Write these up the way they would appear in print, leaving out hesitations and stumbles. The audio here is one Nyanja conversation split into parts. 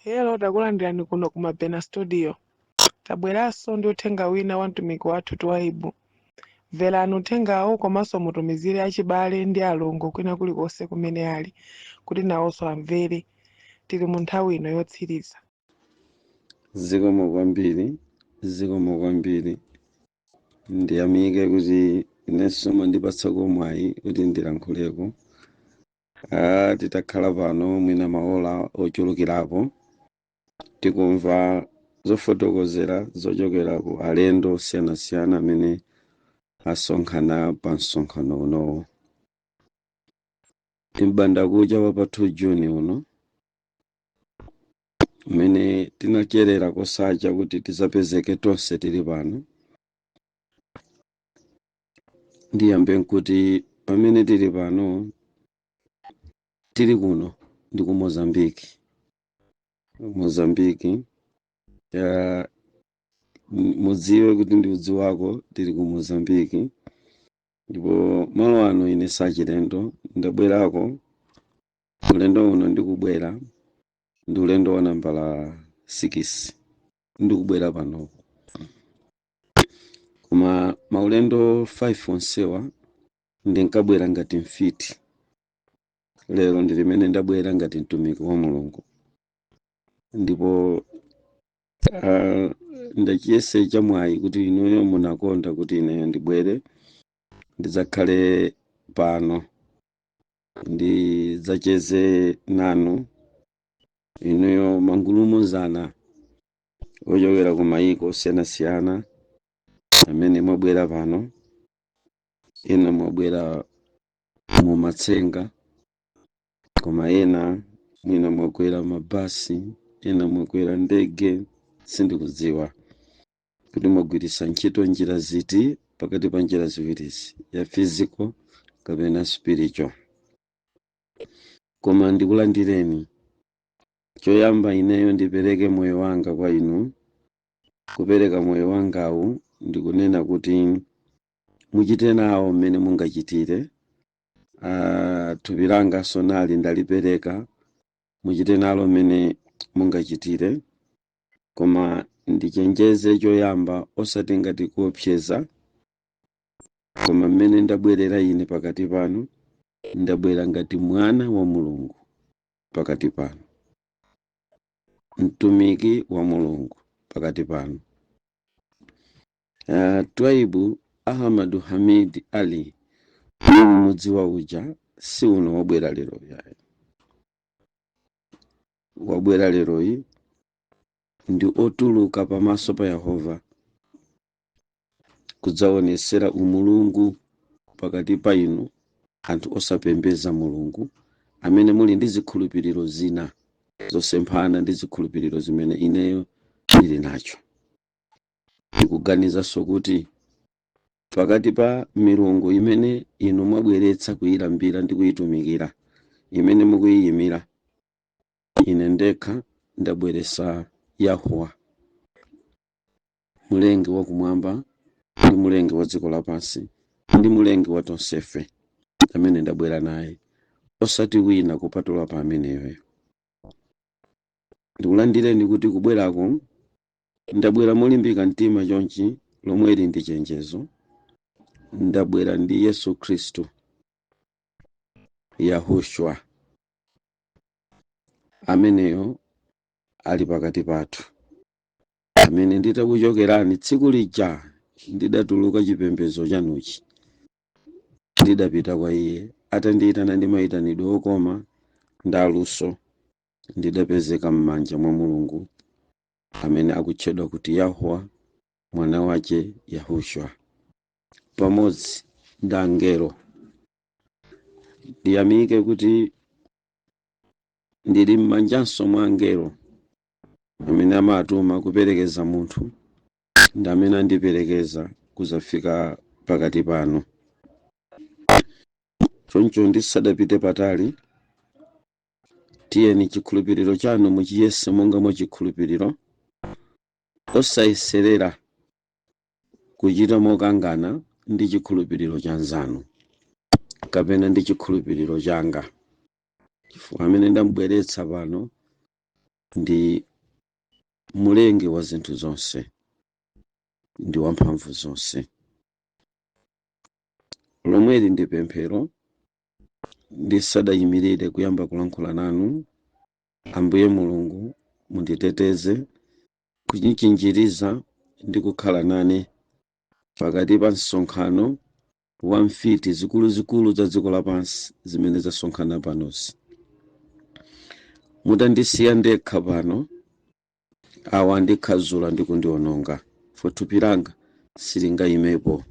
Hello, takulandirani kuno ku Mabena Studio. Tabweranso ndi uthenga wina wa mtumiki wathu Twaibu. Mverani uthengawo komanso mutumizire achibale ndi alongo kwina kulikonse kumene ali kuti nawonso amvere. Tili mu nthawi ino yotsiriza. Zikomo kwambiri, zikomo kwambiri. Ndiyamike kuti inenso mwandipatsako mwayi kuti ndilankhuleko. Titakhala pano mwina maola ochulukirapo tikumva zofotokozera zochokera ku alendo osiyanasiyana amene asonkhana pa msonkhano unowo. M'bandakucha wa pa 2 Juni uno, mmene tinacherera kosacha kuti tizapezeke tonse tili pano. Ndiyambe nkuti pamene tili pano, tili kuno ndi ku Mozambique. Mozambique ya mudziwe kuti ndi udzi wako, tili ku Mozambique, ndipo malo ano ine sachilendo. Ndabwerako ulendo uno, ndikubwera ndi ulendo wa nambala 6 ndikubwera panopo, koma maulendo 5 onsewa ndinkabwera ngati mfiti. Lero ndi limene ndabwera ngati mtumiki wa Mulungu, ndipo ndachiyese chamwayi kuti inuyo munakonda kuti ineyo ndibwere ndidzakhale pano, ndidzacheze nanu inuyo mangulumuzana ochokera ku mayiko osiyanasiyana amene mwabwera pano. Ena mwabwera mu matsenga, koma ena mwina mwakwera mabasi, ena mwakwera ndege. Sindikudziwa kuti mwagwiritsa ntchito njira ziti pakati pa njira ziwirizi, ya physical kapena spiritual, koma ndikulandireni. Choyamba ineyo ndipereke moyo wanga kwa inu. Kupereka moyo wangawu ndikunena kuti muchite nawo mmene mungachitire. Thupi langa sonali ndalipereka, muchite nalo mmene mungachitire. Koma ndichenjeze choyamba, osati ngati kuopseza, koma mmene ndabwerera ine pakati panu, ndabwera ngati mwana wa Mulungu pakati panu, mtumiki wa Mulungu pakati panu. Twaibu Ahmadu Hamid Ali mumudziwa uja, si uno wabwera lero yayi. Wabwera leroyi ndi otuluka pamaso pa Yehova kudzaonesera umulungu pakati pa inu anthu osapembedza Mulungu amene muli ndi zikhulupiriro zina zosemphana ndi zikhulupiriro zimene ineyo ndili nacho. Ndikuganizanso kuti pakati pa milungu imene inu mwabweretsa kuyilambira ndi kuyitumikira, imene mukuyiyimira, ine ndekha ndabweretsa Yahuwa, mulengi wakumwamba ndi mulengi wa dziko lapansi ndi mulengi wa tonsefe, amene ndabwera naye, osati wina kupatula pa ameneyoyo. Ndikulandireni kuti kubwerako ndabwera molimbika mtima chonchi, lomwe ili ndi chenjezo. Ndabwera ndi Yesu Khristu Yahushua, ameneyo ali pakati pathu, amene nditakuchokerani tsiku lija ndidatuluka chipembedzo chanuchi, ndidapita kwa iye atandiyitana ndi mayitanidwe okoma ndi aluso. Ndidapezeka m'manja mwa Mulungu amene akutchedwa kuti Yahuwa, mwana wace Yahushua, pamodzi ndi angelo. Ndiyamike kuti ndili m'manjanso mwa angelo amene amatuma kuperekeza munthu, ndi amene andiperekeza kuzafika pakati pano. Choncho ndisadapite patali, tiyeni chikhulupiriro chanu muchiyese monga mwa chikhulupiriro, osayeserera kuchita mokangana ndi chikhulupiriro cha nzanu kapena ndi chikhulupiriro changa, chifukwa amene ndamubweretsa pano Ndi mulengi wa zinthu zonse, ndi wamphamvu zonse. Lomweli ndi pemphero ndisadayimirire kuyamba kulankhula nanu. Ambuye Mulungu, munditeteze, kuchinjiriza ndi kukhala nane pakati pa msonkhano wa mfiti zikuluzikulu za dziko lapansi zimene zasonkhana panozi. Mutandisiya ndekha pano, awa andikhazula ndi kundiononga, fo thupi langa silingayimepo,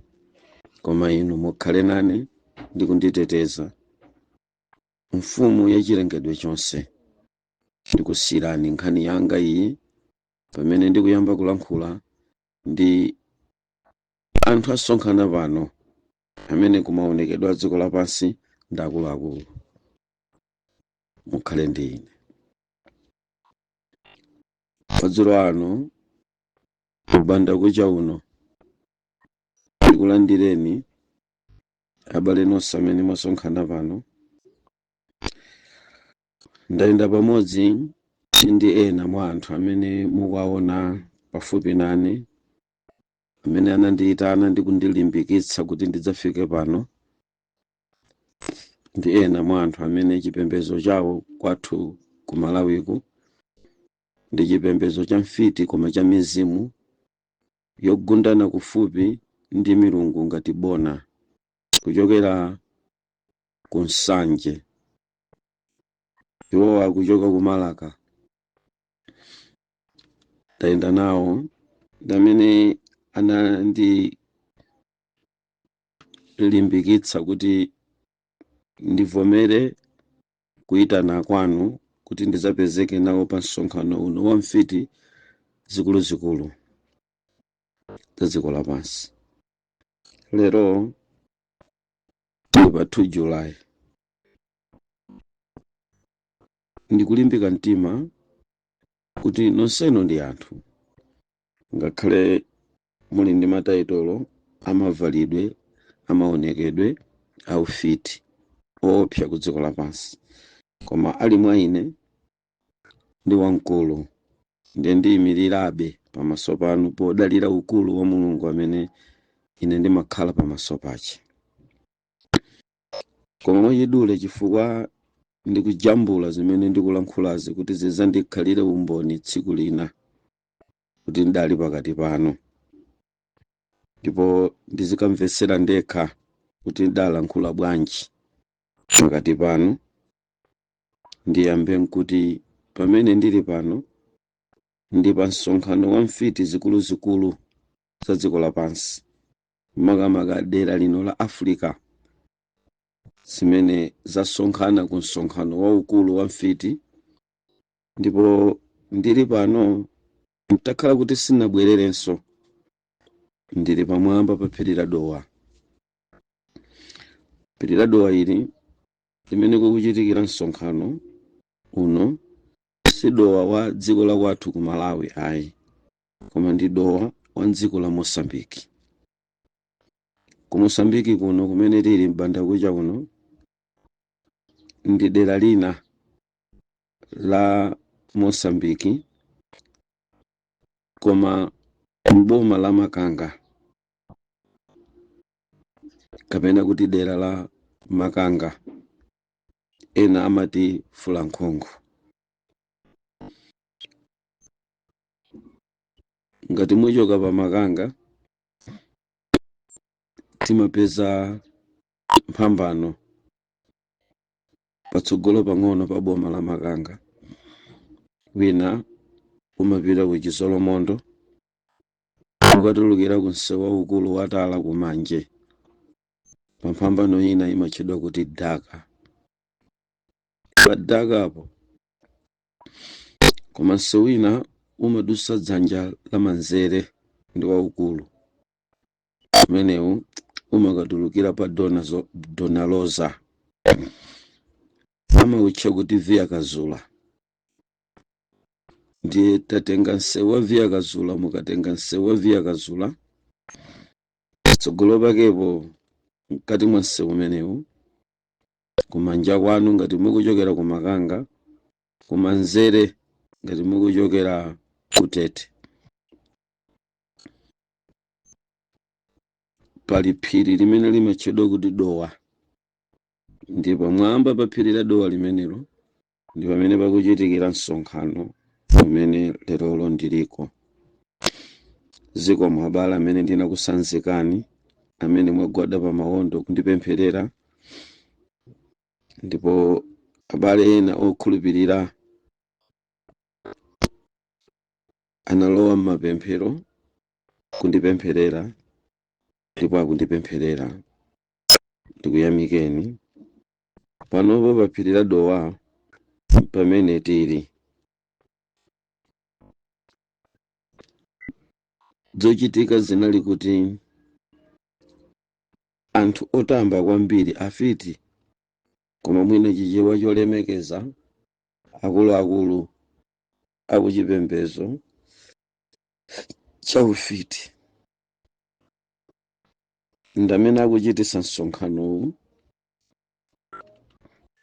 koma inu mukhale nane ndi kunditeteza. Mfumu ya chilengedwe chonse, ndikusiyirani nkhani yanga iyi pamene ndikuyamba kulankhula ndi anthu asonkhana pano amene kumaonekedwa dziko lapansi ndi akuluakulu. Mukhale ndi ine madzulo ano, kubanda kucha uno. Ndikulandireni abale nonse amene mwasonkhana pano. Ndayenda pamodzi ndi ena mwa anthu amene mukuwaona pafupi nane, amene anandiyitana ndi kundilimbikitsa kuti ndidzafike pano, ndi ena mwa anthu amene chipembedzo chawo kwathu ku Malawiku ndi chipembedzo cha mfiti, koma cha mizimu yogundana kufupi ndi milungu ngati bona, kuchokera ku Nsanje. Iwowa akuchoka ku Malaka. Tayenda nawo ndi amene anandilimbikitsa kuti ndivomere kuyitana kwanu kuti ndidzapezeke nawo pa msonkhano uno wa mfiti zikuluzikulu za dziko lapansi. Lero ndi pa 2 July. Ndikulimbika mtima kuti nonsenu ndi anthu, ngakhale muli ndi mataitolo amavalidwe, amaonekedwe aufiti oopsa ku dziko lapansi, koma ali mwa ine ndi wamkulu. Ndiye ndiyimirirabe pamaso panu podalira ukulu wa Mulungu amene ine ndimakhala pamaso pache. Koma mwachidule, chifukwa ndikujambula zimene ndikulankhulazi kuti zizandikhalire umboni tsiku lina kuti ndali pakati panu, ndipo ndizikamvetsera ndekha kuti ndalankhula bwanji pakati panu, ndiyambe nkuti pamene ndili pano ndi pa msonkhano wa mfiti zikuluzikulu za dziko lapansi, makamaka dera lino la Africa, zimene zasonkhana ku msonkhano waukulu wa mfiti. Ndipo ndili pano, ntakhala kuti sinabwererenso, ndili pamwamba pa phiri la Dowa. Phiri la Dowa ili limene kukuchitikira msonkhano uno si Dowa wa dziko la kwathu ku Malawi ayi, koma ndi Dowa wa dziko la Mosambiki. Ku Mosambiki kuno kumene tili m'bandakucha kuno ndi dera lina la Mosambiki, koma mboma la Makanga, kapena kuti dera la Makanga, ena amati Fulankhongo. Ngati muchoka pa Makanga, timapeza mphambano patsogolo pang'ono pa boma la Makanga. Wina umapita ku Chisolomondo, ukatulukira ku msewu waukulu watala kumanje pa mphambano ina imatchedwa kuti Daka. Pa Dakapo, koma msewu wina umadusa dzanja la manzere, ndi waukulu umenewu, umakatulukira pa Donaloza, amawutcha kuti Via Kazula. Ndiye tatenga msewu wa Via Kazula. Mukatenga msewu wa Via Kazula, tsogolo pakepo mkati mwa msewu umenewu, kumanja kwanu ngati mukuchokera ku Makanga, kumanzere Ngati mukuchokera ku Tete, pali phiri limene limatchedwa kuti Dowa, ndi pamwamba pa phiri la Dowa limenelo ndi pamene pakuchitikira msonkhano umene lerolo ndiliko. Zikomo abale amene ndinakusanzikani, amene mwagwada pa mawondo kundipempherera, ndipo abale ena okhulupirira analowa m'mapemphero kundipempherera ndipo akundipempherera. Ndikuyamikeni. Panopo pa phiri la Dowa pamene tili. Zochitika zinali kuti anthu otamba kwambiri, afiti, koma mwina Chichewa cholemekeza akuluakulu akuchipembedzo cha ufiti, ndamene akuchitisa msonkhanowu.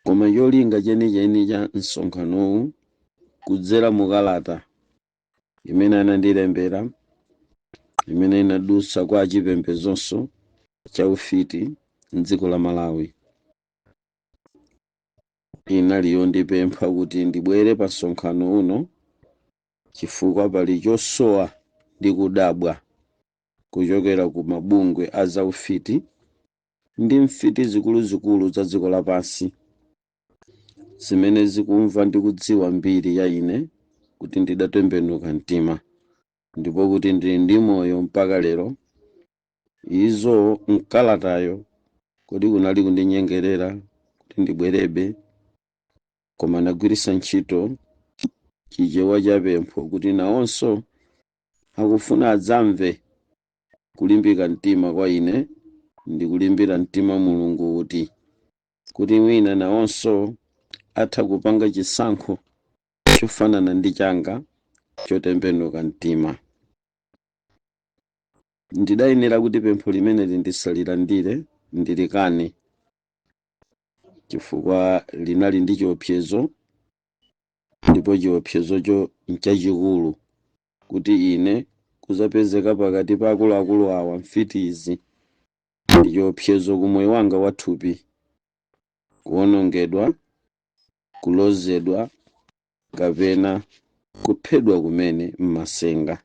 Koma cholinga chenicheni cha msonkhanowu, kudzera mu kalata imene anandilembera, imene inadutsa kwa achipembedzonso cha ufiti mdziko la Malawi, inali yondipempha kuti ndibwere pa msonkhano uno chifukwa pali chosowa ndi kudabwa kuchokera ku mabungwe a zaufiti ndi mfiti zikuluzikulu za dziko lapansi zimene zikumva ndi kudziwa mbiri ya ine, kuti ndidatembenuka mtima ndipo kuti ndili ndi moyo mpaka lero. Izo mkalatayo kodi kunali kundinyengerera kuti ndibwerebe, koma anagwiritsa ntchito Chichewa cha pempho kuti nawonso akufuna adzamve kulimbika mtima kwa ine ndi kulimbira mtima Mulungu, kuti mwina nawonso atha kupanga chisankho chofanana ndi changa chotembenuka mtima. Ndidayenera kuti pempho limeneli ndisalilandire, ndilikane, chifukwa linali ndi chiopsezo, ndipo chiopsezocho nchachikulu, kuti ine kuzapezeka pakati pa akuluakulu awa, mfiti izi, ndi chiopsezo ku moyo wanga wathupi, kuwonongedwa, kulozedwa kapena kuphedwa kumene m'masenga.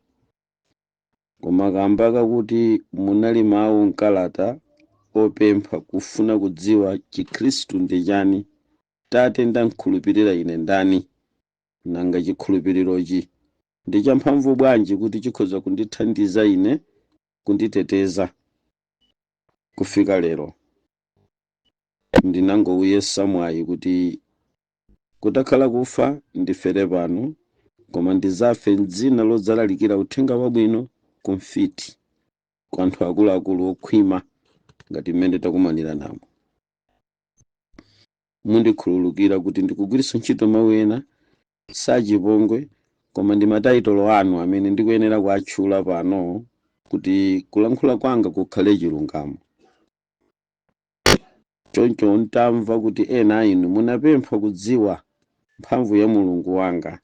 Koma kamba kakuti munali mawu mkalata opempha kufuna kudziwa Chikhristu ndi chani, Tate ndamkhulupirira ine ndani, nanga chikhulupirirochi ndi champhamvu bwanji kuti chikhoza kundithandiza ine, kunditeteza kufika lero, ndinangouyesa mwayi kuti kutakhala kufa ndifere pano, koma ndizafe m'dzina lodzalalikira uthenga wabwino ku mfiti, ku anthu akuluakulu okhwima ngati mmene takumanira namo. Mundikhululukira kuti ndikugwiritsa ntchito mawu ena sachipongwe, koma ndi mataitolo anu amene ndikuyenera kuatchula pano kuti kulankhula kwanga kukhale chilungamo. Choncho ntamva kuti ena a inu munapempha kudziwa mphamvu ya Mulungu wanga,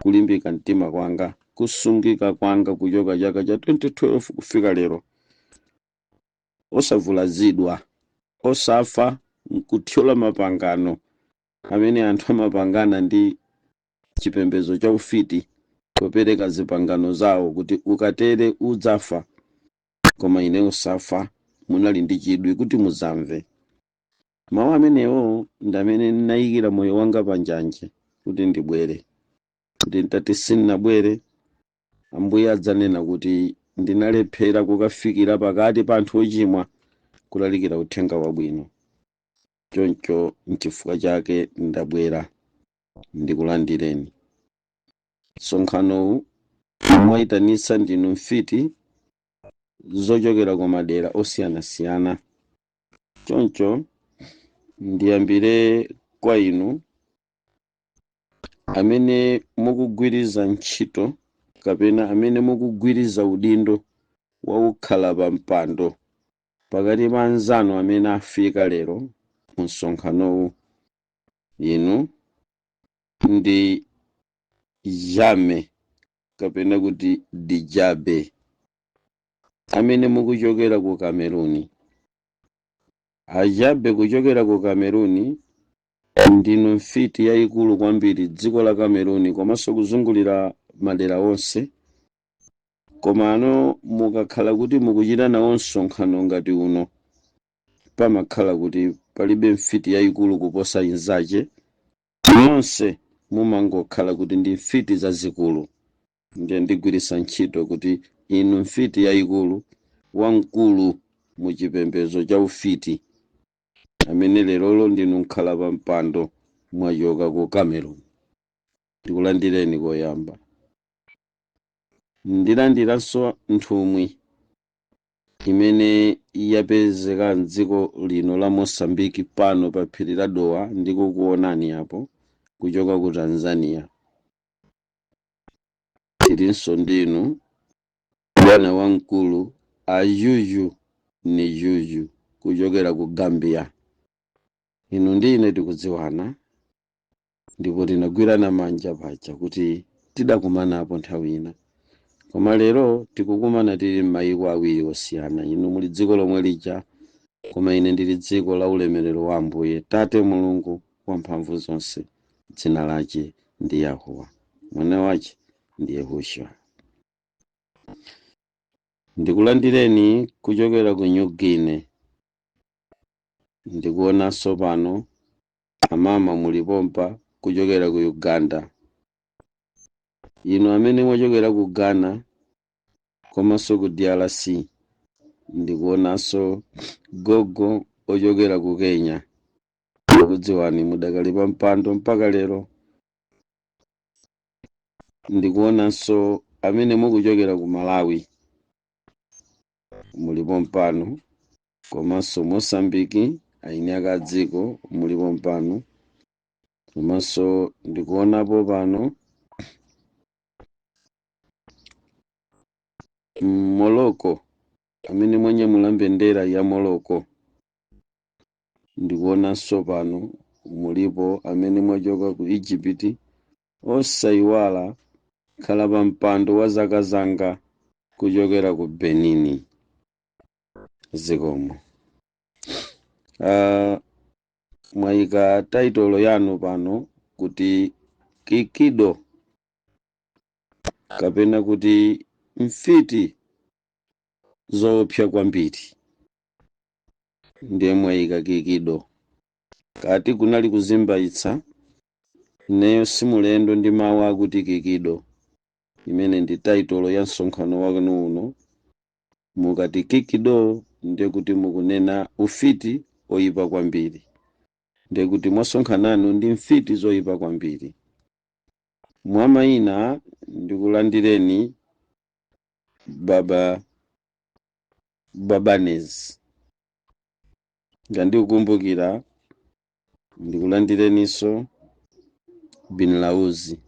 kulimbika mtima kwanga, kusungika kwanga kuchoka chaka cha 2012 kufika lero, osavulazidwa, osafa nkuthyola mapangano amene anthu amapangana ndi chipembedzo cha ufiti popereka zipangano zawo kuti ukatere udzafa, koma ine osafa, munali ndi chidwi kuti muzamve mawu amenewo, ndi amene ndinayikira moyo wanga panjanje kuti ndibwere, kuti ntati sindinabwere, Ambuye adzanena kuti ndinalephera kukafikira pakati pa anthu ochimwa kulalikira uthenga wabwino. Choncho nchifukwa chake ndabwera ndikulandireni. Msonkhanowu mwayitanitsa ndinu mfiti zochokera ku madera osiyanasiyana. Choncho ndiyambire kwa inu amene mukugwiriza ntchito kapena amene mukugwiriza udindo waukhala pa mpando pakati pa anzanu amene afika lero mu msonkhanowu. Inu ndi Jame kapena kuti Dijabe amene mukuchokera ku Cameroon. Ajabe kuchokera ku Cameroon, ndinu mfiti yayikulu kwambiri dziko la Cameroon komanso kuzungulira madera onse. Komano mukakhala kuti mukuchita nawo msonkhano ngati uno, pamakhala kuti palibe mfiti yayikulu kuposa inzache. Nonse mumangokhala kuti ndi mfiti zazikulu. Ndiye ndigwiritsa ntchito kuti inu mfiti yayikulu, wamkulu mu chipembedzo cha ufiti, amene lerolo ndinu mkhala pa mpando, mwachoka ku Cameroon, ndikulandireni koyamba. Ndilandiranso nthumwi imene yapezeka mdziko lino la Mosambiki pano pa phiri la Dowa, ndikukuonani apo kuchoka ku Tanzania. Tilinso ndinu bwana wamkulu Ajuju ni Juju kuchokera ku Gambia. Inu ndi ine tikudziwana ndipo tinagwirana manja paja kuti tidakumanapo nthawi ina, koma lero tikukumana tili m'mayiko awiri osiyana. Inu muli dziko lomwe lija, koma ine ndili dziko la ulemerero wa Ambuye Tate Mulungu wamphamvu zonse, dzina lace ndi Yahuwa, mwana wace ndi Yehusha. Ndikulandireni kuchokera ku New Guinea. Ndikuonanso pano amama mulipompa kuchokera ku Uganda. Inu amene mwachokera ku Ghana komanso ku DRC, ndikuonanso gogo ochokera ku Kenya, ndikudziwani mudakali pa mpando mpaka lero. Ndikuonanso amene mukuchokera ku Malawi mulipo mpano, komanso Mosambiki aini ake a dziko mulipo mpano. Komanso ndikuonapo pano Morocco, amene mwanyamula mbendera ya Morocco. Ndikuonanso pano mulipo amene mwachoka ku Egypt. Osayiwala khala pa mpando wa zaka zanga kuchokera ku Benin. Zikomo. Mwayika title yanu pano kuti Kikido kapena kuti mfiti zoopsa kwambiri, ndiye mwayika Kikido. Kati kunali kuzimbayitsa, ineyo simulendo ndi mawu akuti Kikido, imene ndi title ya msonkhano wanu uno. Mukati Kikido, ndiye kuti mukunena ufiti oyipa kwambiri, ndiye kuti mwasonkhananu ndi mfiti zoyipa kwambiri. Mwa mayina ndikulandireni Baba Babanez, ngandikukumbukira. Ndikulandireninso Bin Lauzi,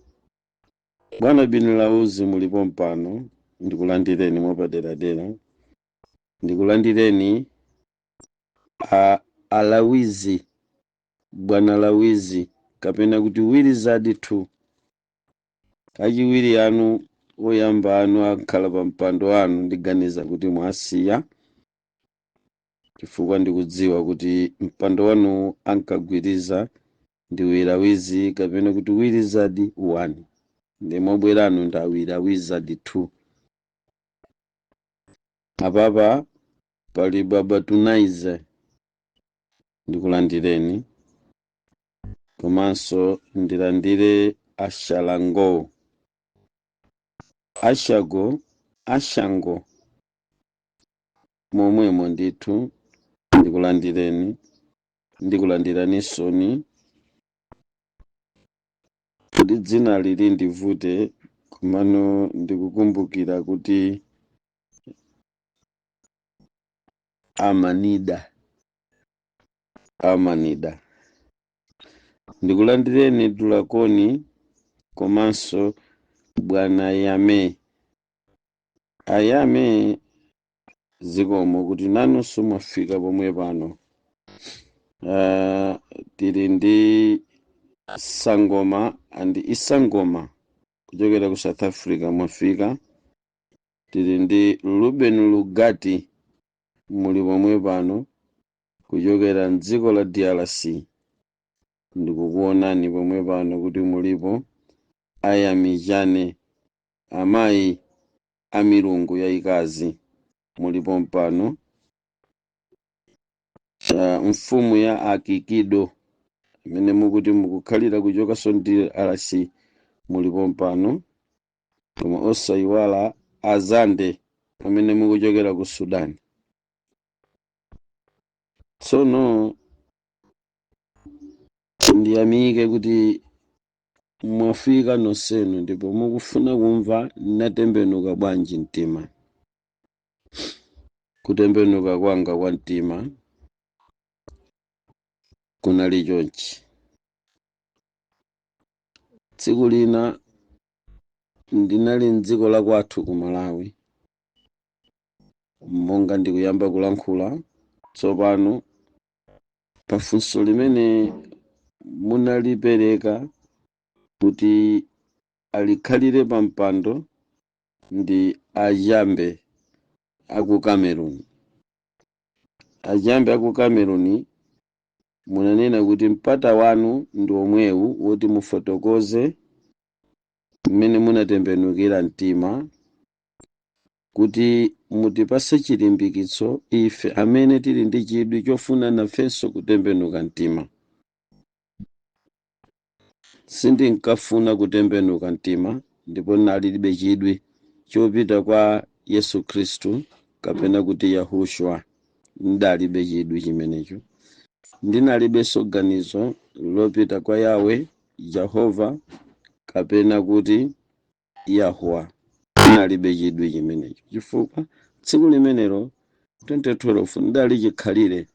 bwana Bin Lauzi mulipo mpano, ndikulandireni mwapaderadera. Ndikulandireni a Alawizi, bwana Lawizi kapena kuti Wilizard 2, achiwiri anu. Oyamba anu akhala pa mpando anu, ndiganiza kuti mwasiya, chifukwa ndikudziwa kuti mpando wanu ankagwiriza ndi Wirawizi kapena kuti Wizard 1, ndi mwabweranu ndi awira Wizard 2. Apapa pali Baba Tunaize, ndikulandireni. Komanso ndilandire Ashalango, Ashago, Ashango momwemo ndithu, ndikulandireni. Ndikulandiranisoni kuti dzina lili ndivute, komano ndikukumbukira kuti Amanida, Amanida. Ndikulandireni Dulakoni komanso bwana Yame Ayame. Zikomo kuti nanunso mwafika pomwe pano. Tili ndi Sangoma and Isangoma. kuchokera ku South Africa mwafika. Tili ndi Ruben Lugati, muli pomwe pano kuchokera mdziko la DRC, ndikukuonani pomwe pano kuti mulipo. Ayamijane, amayi a milungu yayikazi, mulipo mpano. Mfumu ya Akikido imene mukuti mukukhalira kuchokanso DRC, mulipo mpano. Koma osayiwala Azande amene mukuchokera ku Sudan. Tsono ndiyamike kuti mwafika nonsenu ndipo mukufuna kumva natembenuka bwanji mtima. Kutembenuka kwanga kwa mtima kunali chonchi. Tsiku lina ndinali mdziko la kwathu ku Malawi, monga ndikuyamba kulankhula tsopano pafunso limene munalipereka kuti alikhalire pa mpando ndi Ajambe aku Cameroon. Ajambe aku Cameroon, munanena kuti mpata wanu ndi omwewu woti mufotokoze mmene munatembenukira mtima, kuti mutipase chilimbikitso ife amene tili ndi chidwi chofuna nafenso kutembenuka mtima. Sindinkafuna kutembenuka mtima ndipo ndinalibe chidwi chopita kwa Yesu Khristu kapena kuti Yahushua, ndalibe chidwi chimenecho. Ndinalibenso ganizo lopita kwa Yahwe, Jehova kapena kuti Yahwa, ndinalibe chidwi chimenecho, chifukwa tsiku limenelo 2012 ndali chikhalire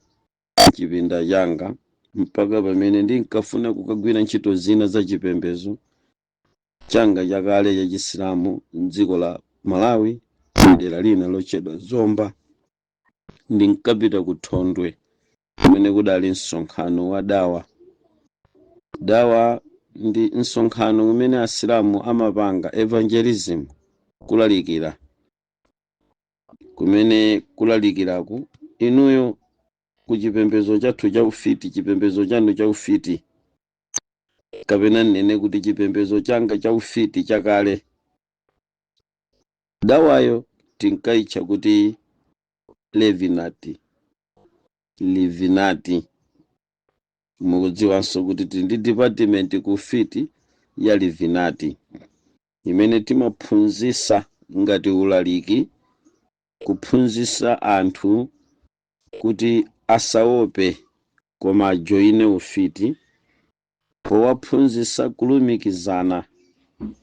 chipinda changa mpaka pamene ndinkafuna kukagwira ntchito zina za chipembedzo changa chakale cha Chisilamu mdziko la Malawi, dera lina lotchedwa Zomba. Ndinkapita ku Thondwe kumene kudali msonkhano wa dawa. Dawa ndi msonkhano umene Asilamu amapanga evangelism, kulalikira, kumene kulalikiraku inuyo ku chipembedzo chathu cha ufiti, chipembedzo chanu cha ufiti, kapena nnene kuti chipembedzo changa cha ufiti chakale, dawayo tinkayitcha kuti Levinati, Livinati. Mukudziwanso kuti tili ndi department ku ufiti ya Livinati imene timaphunzitsa ngati ulaliki, kuphunzitsa anthu kuti asaope koma ajoine ufiti, powaphunzitsa kulumikizana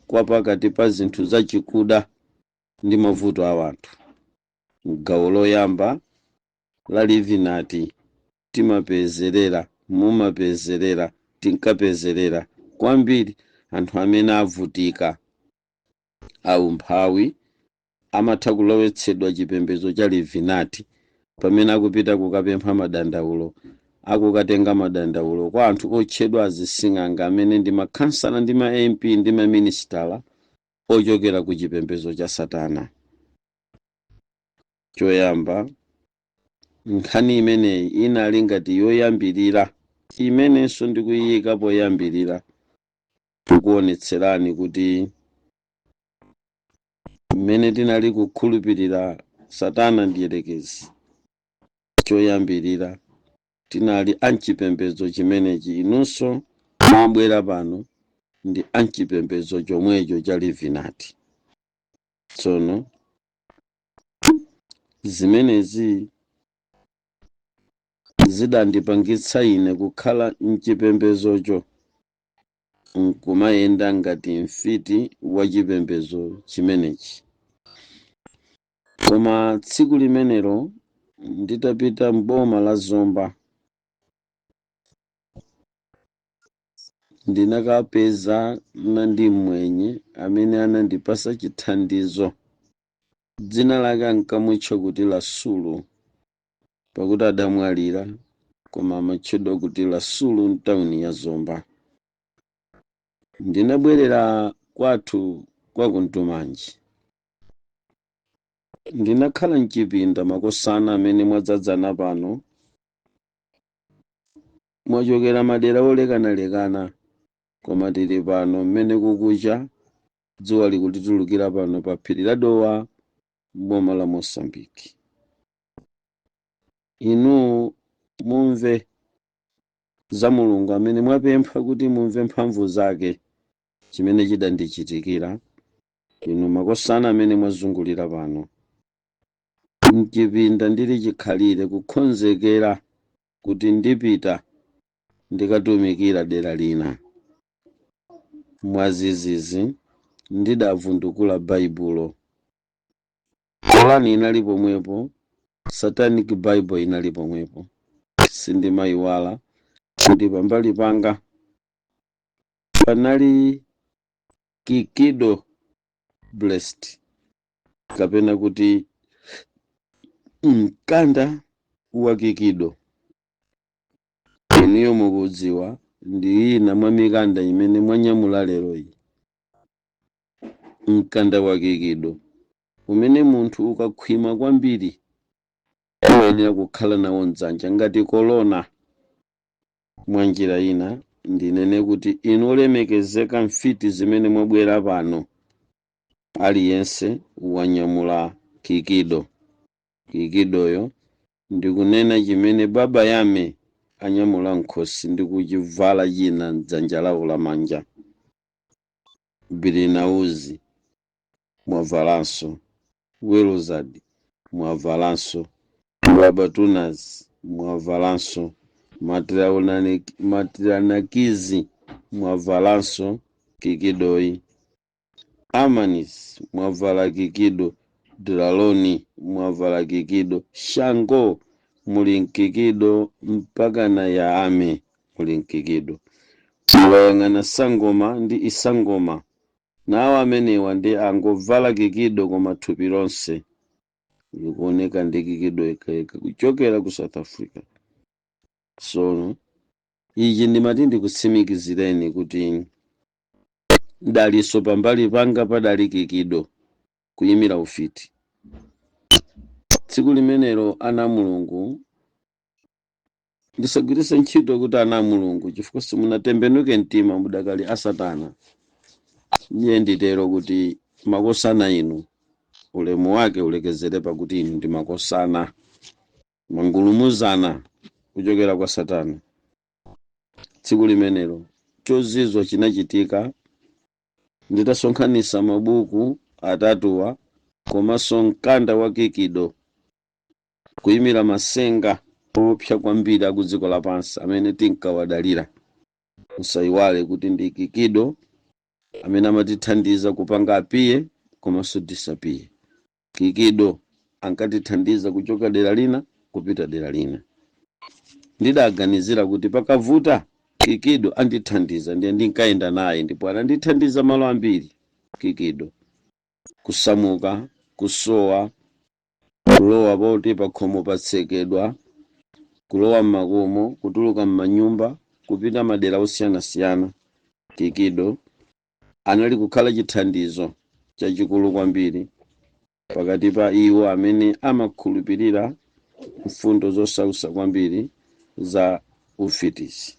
kwa pakati pa zinthu zachikuda ndi mavuto a anthu. Gawo loyamba la Livinati timapezerera, mumapezerera, tinkapezerera kwambiri anthu amene avutika, aumphawi, amatha kulowetsedwa chipembedzo cha Livinati pamene akupita kukapempha madandaulo, akukatenga madandaulo kwa anthu otchedwa azising'anga amene ndi makhansala ndi ma MP ndi maminisitala ochokera ku chipembedzo cha Satana. Choyamba, nkhani imeneyi inali ngati yoyambirira imenenso ndikuyika poyambirira kukuonetserani kuti mmene tinali kukhulupirira Satana ndiyerekezi. Choyambirira tinali anchipembedzo chimenechi, inunso mwabwera pano ndi anchipembedzo chomwecho cha Livinati. Tsono zimenezi zidandipangitsa ine kukhala mchipembedzocho nkumayenda ngati mfiti wa chipembedzo chimenechi. Koma tsiku limenelo nditapita mboma la Zomba, ndinakapeza ndi mwenye amene anandipasa chithandizo. Dzina lake ankamutcha kuti Lasulu, pakuti adamwalira, koma amatchedwa kuti Lasulu mtawuni ya Zomba. Ndinabwerera kwathu. Kwathu kwakuntumanji ndinakhala mchipinda. Makosana amene mwadzadzana pano mwachokera madera olekanalekana, koma tili pano mmene kukucha, dzuwa likutitulukira pano pa phiri la Dowa, boma la Mosambiki. Inu mumve za Mulungu amene mwapempha kuti mumve mphamvu zake, chimene chidandichitikira. Inu makosana amene mwazungulira pano, mchipinda ndili chikhalire kukonzekera kuti ndipita ndikatumikira dera lina, mwazizizi ndidavundukula Baibulo. Korani inali pomwepo, Satanic Bible inali pomwepo. Sindimayiwala kuti pambali panga panali kikido blessed, kapena kuti mkanda wa kikido. Inuyo mukudziwa ndi ina mwa mikanda imene mwanyamula lero iyi, mkanda wa kikido umene munthu ukakhwima kwambiri umayenera kukhala nawo mdzanja ngati kolona. Mwa njira ina ndinene kuti inu olemekezeka, mfiti zimene mwabwera pano, aliyense wanyamula kikido. Kikidoyo ndikunena chimene Baba Yame anyamula nkhosi ndi kuchivala china mdzanja lawo lamanja. Birinauzi mwavalanso, Welozad mwavalanso, Babatunas mwavalanso, Matranakizi mwavalanso kikidoyi, Amanis mwavala kikido, Draloni mwavala kikido, Shango muli mkikido, mpaka na Yaame muli mkikido. Mukayang'ana Sangoma ndi Isangoma, nawo amenewa ndi angovala kikido, koma thupi lonse likuoneka ndi kikido yekayeka kuchokera ku South Africa. Sono ichi ndimati ndikutsimikizireni kuti daliso pambali panga padali kikido kuyimira ufiti. Tsiku limenelo, ana a Mulungu, ndisagwiritse ntchito kuti ana a Mulungu chifukwa simunatembenuke mtima, mudakali a Satana. Ndiye nditero kuti makosana inu, ulemu wake ulekezere pakuti inu ndi makosana mangulumuzana kuchokera kwa Satana. Tsiku limenelo chozizwa chinachitika. Nditasonkhanitsa mabuku atatuwa komanso mkanda wa kikido kuyimira masenga opsa kwambiri aku dziko lapansi amene tinkawadalira, musayiwale kuti ndi kikido amene amatithandiza kupanga appear komanso disappear. Kikido ankatithandiza kuchoka dera lina kupita dera lina. Ndidaganizira kuti pakavuta kikido andithandiza, ndiye ndinkayenda naye ndipo anandithandiza malo ambiri kikido: kusamuka, kusowa, kulowa poti pakhomo patsekedwa, kulowa mmakomo, kutuluka mmanyumba, kupita madera osiyanasiyana. Kikido anali kukhala chithandizo chachikulu kwambiri pakati pa iwo amene amakhulupirira mfundo zosausa kwambiri za ufitisi.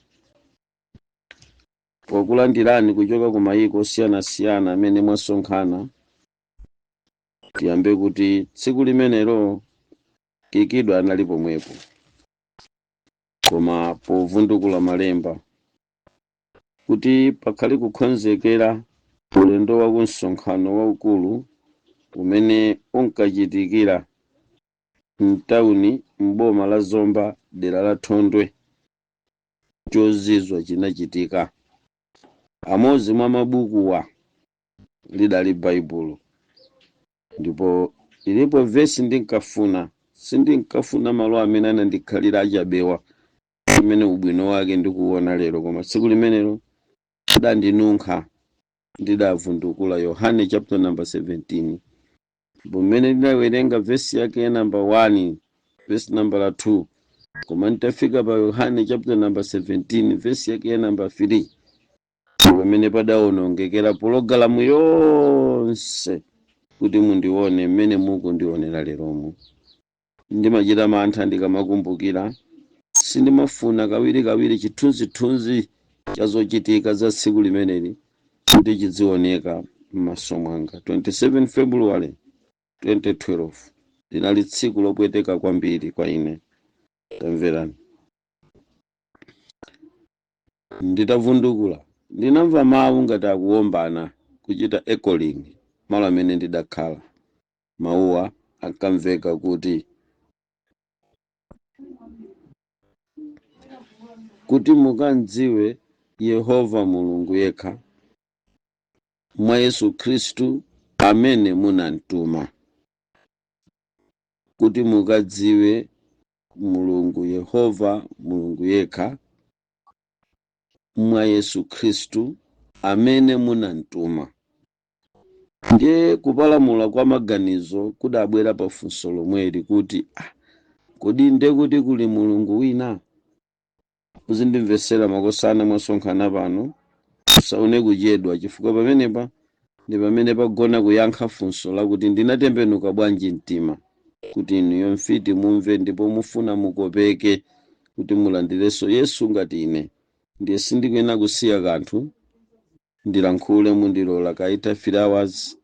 Pokulandirani kuchoka ku mayiko osiyanasiyana amene mwasonkhana, tiyambe kuti tsiku limenelo kikido anali pomwepo, koma povundukula malemba kuti pakhale kukonzekera ulendo wa kumsonkhano waukulu umene unkachitikira mtawuni m'boma la Zomba, dera la Thondwe, chozizwa chinachitika. Amodzi mwa mabukuwa lidali Baibulo, ndipo ilipo vesi ndinkafuna. Sindinkafuna malo amene anandikhalira achabewa, amene ubwino wake ndikuona lero, koma tsiku limenelo dandinunkha. Ndidavundukula Yohane chapter number 17, pamene ndinawerenga vesi yake ya number 1, vesi number 2, koma nditafika pa Yohane chapter number 17, vesi yake ya number 3. Pamene padawonongekera pologalamu yonse kuti mundione mmene mukundionera leromu. Ndimachita mantha ndikamakumbukira. Sindimafuna kawirikawiri chithunzithunzi cha zochitika za tsiku limeneli kuti chidzioneka m'maso mwanga. 27 February 2012 linali tsiku lopweteka kwambiri kwa ine. Tamverani. Nditavundukula, ndinamva mawu ngati akuwombana, kuchita echoing malo amene ndidakhala. Mawuwa ankamveka kuti, Kuti mukamdziwe Yehova Mulungu yekha, mwa Yesu Khristu amene munamtuma. Kuti mukadziwe Mulungu Yehova Mulungu yekha, mwa Yesu Khristu amene munamtuma. Ndiye kupalamula kwa maganizo kudabwera pa funso lomweli kuti, ah, kodi ndekuti kuli Mulungu wina? Muzindimvetsera makosana mwasonkhana pano, musaone kuchedwa chifukwa pamenepa ndi pamene pagona kuyankha funso lakuti ndinatembenuka bwanji mtima, kuti inuyo mfiti mumve ndipo mufuna mukopeke kuti mulandirenso Yesu ngati ine. Ndiye sindikuyenera kusiya kanthu ndilankhule, mundilola kaitha 3 hours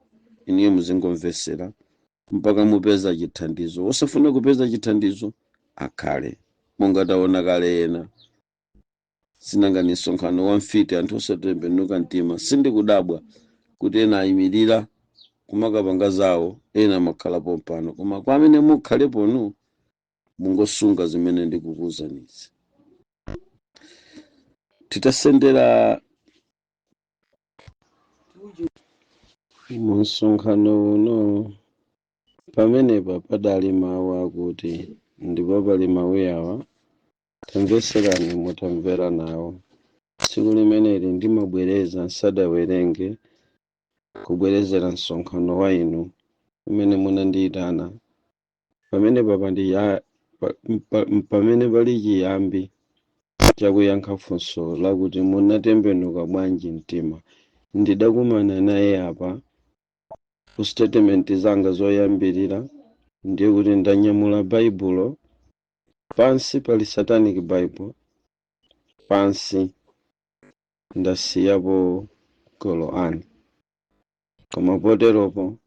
inuyo muzingomvetsera mpaka mupeza chithandizo. Wosafuna kupeza chithandizo akhale monga taona kale ena. Sinanga ni msonkhano wa mfiti, anthu osatembenuka mtima. Sindikudabwa kuti ena ayimirira kumakapanga zawo, ena amakhala pompano, koma kwa amene mukhaleponu mungosunga zimene ndikukuwuzanizi. Titasendera mu msonkhano uno, pamenepa padali mawu akuti, ndipo pali mawu awa, tamvetserani mutamvera nawo. Tsiku limeneli ndimabwereza nsadawerenge kubwerezera msonkhano wa inu umene munandiyitana. Pamenepa pamene pali chiyambi chakuyankha funso lakuti munatembenuka bwanji mtima. Ndidakumana naye apa ku statement zanga zoyambirira, ndiye kuti ndanyamula Baibulo, pansi pali Satanic Bible, pansi ndasiyapo Quran. Koma poteropo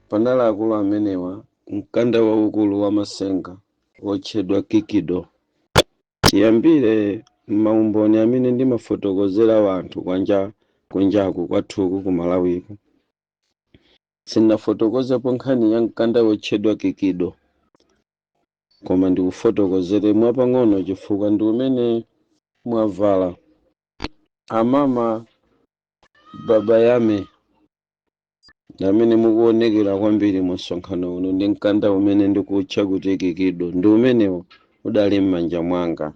panali akulu amenewa, mkanda waukulu wa masenga wotchedwa Kikido. Chiyambire maumboni amene ndimafotokozera wanthu kwanja kunjaku kwathuku ku Malawiku, sindinafotokozepo nkhani ya mkanda wotchedwa Kikido, koma ndikufotokozere mwapang'ono chifukwa ndi umene mwavala amama Babayame ndi amene mukuonekera kwambiri mu msonkhano uno ndi mkanda umene ndikutcha kuti Kikido, ndi umenewo udali m'manja mwanga.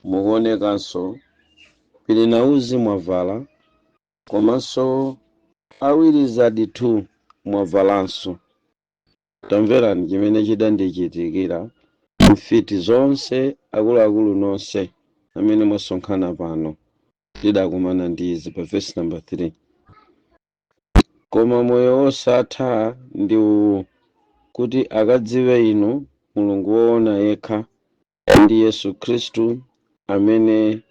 Mukuonekanso Pirinauzi mwavala, komanso Awirizadi 2 mwavalanso. Tamverani chimene chidandichitikira, mfiti zonse, akuluakulu nonse amene mwasonkhana pano. Ndidakumana ndi izi pa vesi namba 3. Koma moyo wosatha ndi uwu, kuti akadziwe inu, Mulungu woona yekha, ndi Yesu Khristu amene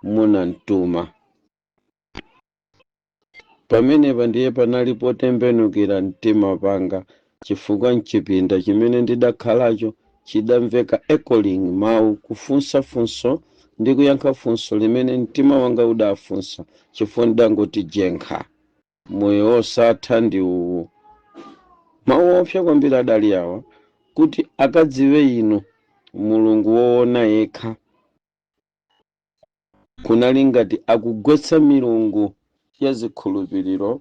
munamtuma. Pamenepa ndiye panali potembenukira mtima panga, chifukwa m'chipinda chimene ndidakhalacho chidamveka echoing mawu kufunsa funso ndi kuyankha funso limene mtima wanga udafunsa, chifukwa ndidangoti jenkha. Moyo wosatha ndi uwu. Mawu oopsa kwambiri adali awa, kuti akadziwe inu, Mulungu woona yekha. Kunali ngati akugwetsa milungu ya zikhulupiriro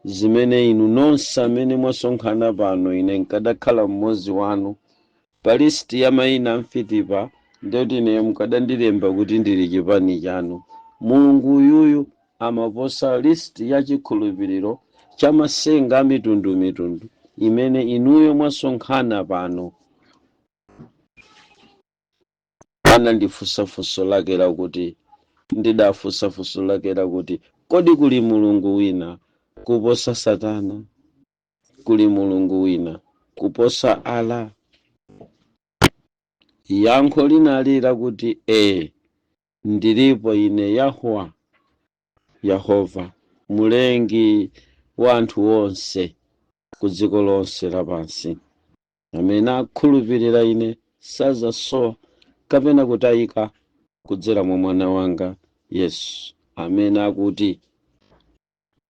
zimene inu nonse amene mwasonkhana pano, ine nkadakhala mmodzi wanu pa list ya mayina a mfitipa, ndekuti ineyo mukadandilemba kuti ndili chipani chanu. Mulungu uyuyu amaposa list ya chikhulupiriro cha masenga a mitundumitundu imene inuyo mwasonkhana pano. Anandifunsa funso lake lakuti, Ndidafunsa funso lake lakuti, kodi kuli mulungu wina kuposa Satana? Kuli mulungu wina kuposa Ala? Yankho linali lakuti, ee, ndilipo ine Yahwa, Yehova, mulengi wa anthu onse ku dziko lonse lapansi. Amene akhulupirira ine sazasowa kapena kutayika kudzera mwa mwana wanga Yesu, amene akuti,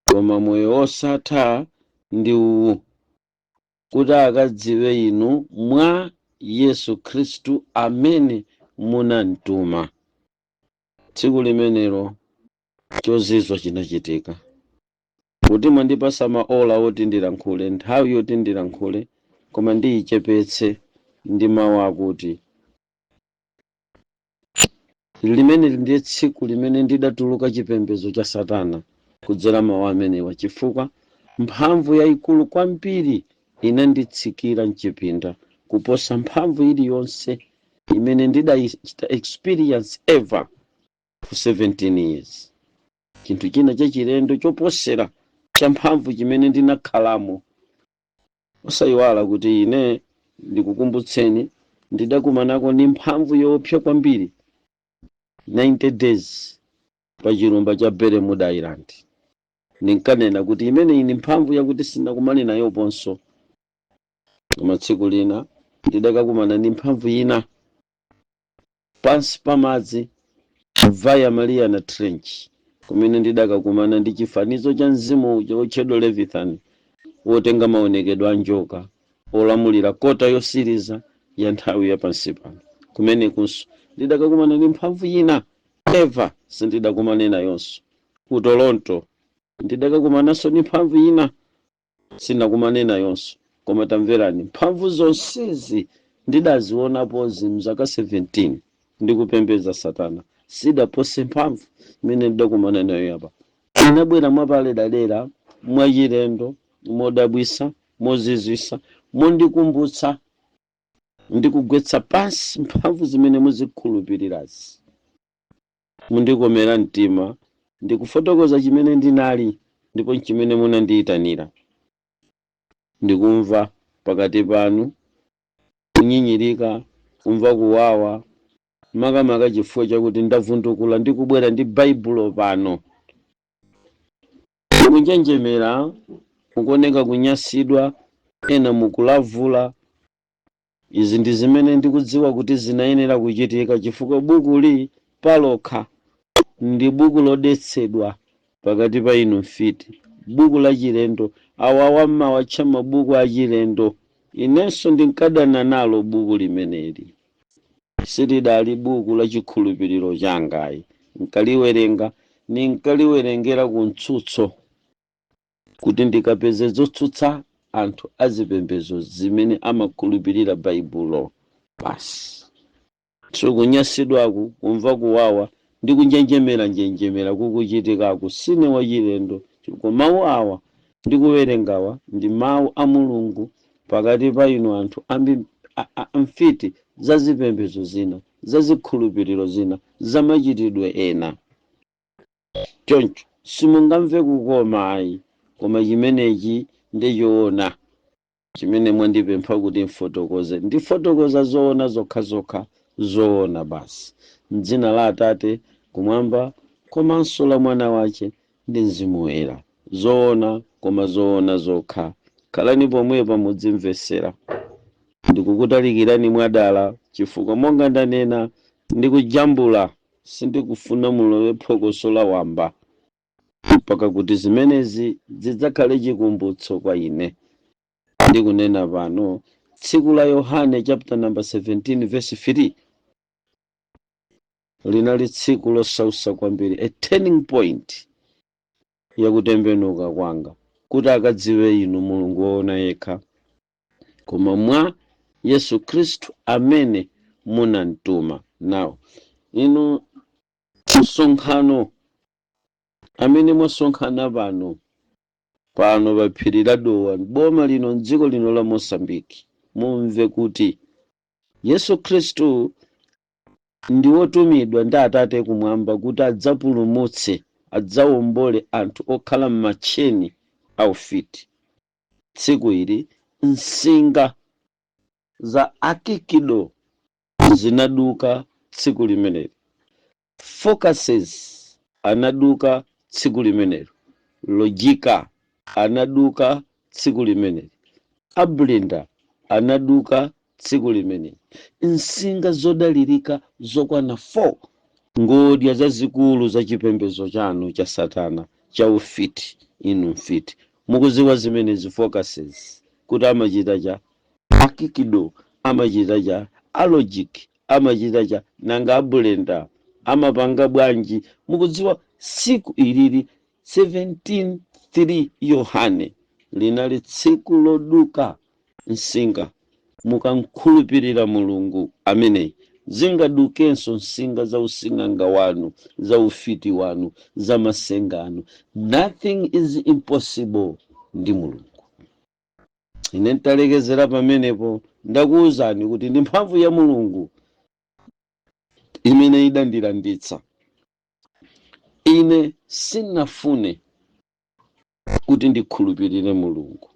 koma moyo wosatha ndi uwu, kuti akadziwe inu mwa Yesu Khristu amene munamtuma. Tsiku limenelo chozizwa chinachitika. Kuti mwandipasa maola oti ndilankhule, nthawi yoti ndilankhule, koma ndiyichepetse ndi mawu akuti limene ndiye tsiku limene ndidatuluka chipembedzo cha Satana kudzera mawu amenewa, chifukwa mphamvu yayikulu kwambiri inanditsikira mchipinda kuposa mphamvu iliyonse imene ndidayichita experience ever for 17 years. Chinthu china chachilendo choposera cha mphamvu chimene ndinakhalamo. Osayiwala kuti ine ndikukumbutseni, ndidakumanako ndi mphamvu yoopsa kwambiri 90 days pa chilumba cha Bermuda Island. Ndinkanena kuti imene ini mphamvu yakuti sinakumane nayoponso, koma tsiku lina ndidakakumana ndi mphamvu ina pansi pa madzi via Mariana Trench, kumene ndidakakumana ndi chifanizo cha mzimu uja wotchedwa Leviathan, wotenga maonekedwe a njoka, olamulira kota yosiriza ya nthawi ya pansi pano. Kumenekunso ndidakakumana ndi mphamvu ina ever sindidakumane nayonso. Ku Toronto ndidakakumananso ndi mphamvu ina sinakumane nayonso. Koma tamverani, mphamvu zonsezi ndidazionapozi mzaka 17 ndikupembedza Satana, sidapose mphamvu imene ndidakumana nayo apa. Inabwera mwapaledalera, mwachilendo, modabwisa, mozizwisa, mondikumbutsa ndikugwetsa pansi mphamvu zimene muzikhulupirirazi. Mundikomera mtima ndikufotokoza chimene ndinali ndipo chimene munandiyitanira. Ndikumva pakati panu kunyinyirika, kumva kuwawa, makamaka chifukwa chakuti ndavundukula ndi kubwera ndi Baibulo pano. Mukunjenjemera, mukuoneka kunyasidwa, ena mukulavula. Izi ndi zimene ndikudziwa kuti zinayenera kuchitika, chifukwa bukuli palokha ndi buku lodetsedwa pakati pa inu mfiti, buku la chilendo. Awawa mmawatcha mabuku achilendo. Inenso ndinkadana nalo buku limeneli, silidali buku la chikhulupiriro changayi. Nkaliwerenga, ninkaliwerengera ku mtsutso kuti ndikapeze zotsutsa anthu azipembedzo zimene amakhulupirira Baibulo basi. So kunyasidwaku, kumva kuwawa ndi kunjenjemera njenjemera kukuchitikaku, sine wachilendo, chifukwa mawu awa ndikuwerengawa ndi mawu a Mulungu pakati pa inu anthu amfiti za zipembedzo zina, za zikhulupiriro zina, za machitidwe ena. Choncho simungamve kukoma ayi, koma chimenechi ndichoona chimene mwandipempha kuti mfotokoze. Ndifotokoza zoona zokhazokha, zoona basi, mdzina la Atate kumwamba komanso la Mwana wace ndi Mzimu Woyera. Zoona, koma zoona zokha. Khalani pomwepa, mudzimvesera. Ndikukutalikirani mwadala chifukwa monga ndanena, ndikujambula, sindikufuna mulowe phokoso la wamba, mpaka kuti zimenezi zidzakhale chikumbutso kwa ine. Ndikunena pano, tsiku la Yohane chapter number 17 verse 3 linali tsiku losausa kwambiri, a turning point yakutembenuka kwanga, kuti akadziwe inu Mulungu woona yekha, koma mwa Yesu Khristu amene munamtuma. Now inu msonkhano amene mwasonkhana pano pano pa phiri la Dowa, boma lino, mdziko lino la Mosambiki, mumve kuti Yesu Khristu Ndi wotumidwa ndi Atate kumwamba kuti adzapulumutse, adzawombole anthu okhala m'matcheni aufiti. Tsiku ili nsinga za akikido zinaduka. Tsiku limeneli focuses anaduka. Tsiku limenelo lojika anaduka. Tsiku limeneli ablinda anaduka. Tsiku limeneli nsinga zodalirika zokwana 4, ngodya zazikulu za chipembedzo chanu cha satana cha ufiti. Inu mfiti, mukuziwa zimenezi? Focuses kuti amachita cha akikido, amachita cha alogic, amachita cha nanga abulenda amapanga bwanji? Mukudziwa tsiku ilili 17:3 Yohane linali tsiku loduka nsinga? Mukankhulupirira Mulungu ameneyi, zingadukenso nsinga za using'anga wanu, za ufiti wanu, za masenga anu. Nothing is impossible ndi Mulungu. Ine ntalekezera pamenepo. Ndakuwuzani kuti ndi mphamvu ya Mulungu imene idandilanditsa ine. Sinafune kuti ndikhulupirire Mulungu,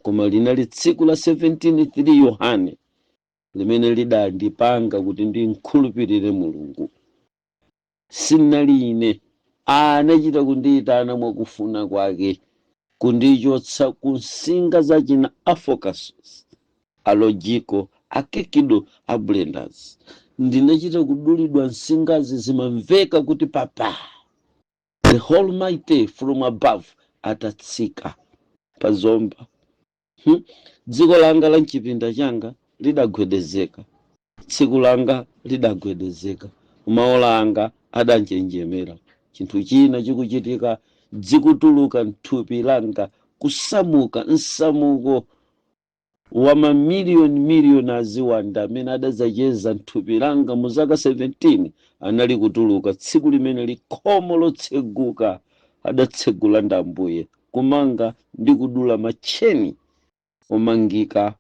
koma linali tsiku la 17:3 Yohane limene lidandipanga kuti ndinkhulupirire Mulungu. Sinali ine, anachita kundiyitana mwakufuna kwake, kundichotsa ku nsinga zachina afocuses, alojiko, akekido, ablenders. Ndinachita kudulidwa nsingazi, zimamveka kuti papa the Almighty from above atatsika pa Zomba. Dziko langa la mchipinda changa lidagwedezeka, tsiku langa lidagwedezeka, maola anga adanjenjemera. Chinthu china chikuchitika, dzikutuluka mthupi langa, kusamuka msamuko wa mamiliyoni miliyoni aziwanda amene adadzacheza mthupi langa mu zaka 17 anali kutuluka tsiku limene likhomo lotseguka adatsegula ndi Ambuye, kumanga ndi kudula matcheni omangika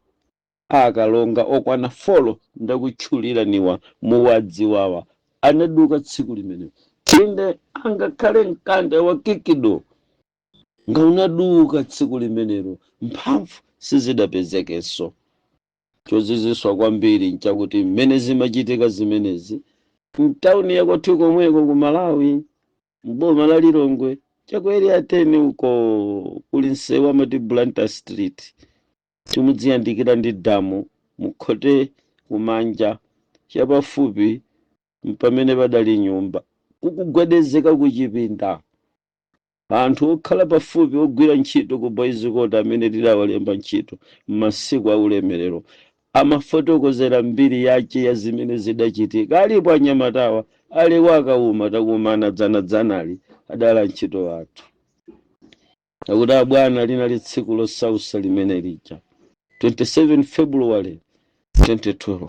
akalonga okwana 4 ndakutchuliraniwa muwadziwawa, anaduka tsiku limene. Inde, angakhale mkanda wa kikido ngaunaduka tsiku limenelo, mphamvu sizidapezekenso. Choziziswa kwambiri nchakuti mmene zimachitika zimenezi mtawuni yakwathu komweko ku Malawi, mboma la Lilongwe, chaku Area 10 uko, kuli msewu amati Blantyre Street, timudziyandikira ndi damu, mukhote kumanja chapafupi pamene padali nyumba. Kukugwedezeka kuchipinda, anthu okhala pafupi ogwira ntchito ku Boys Quarter amene tidawalemba ntchito m'masiku aulemerero amafotokozera mbiri yace ya zimene zidachitika. Alipo anyamatawa, aliwo akauma takumana dzanadzanali, adala ntchito athu, akuti abwana, linali tsiku losausa limene lija, 27 February 2012.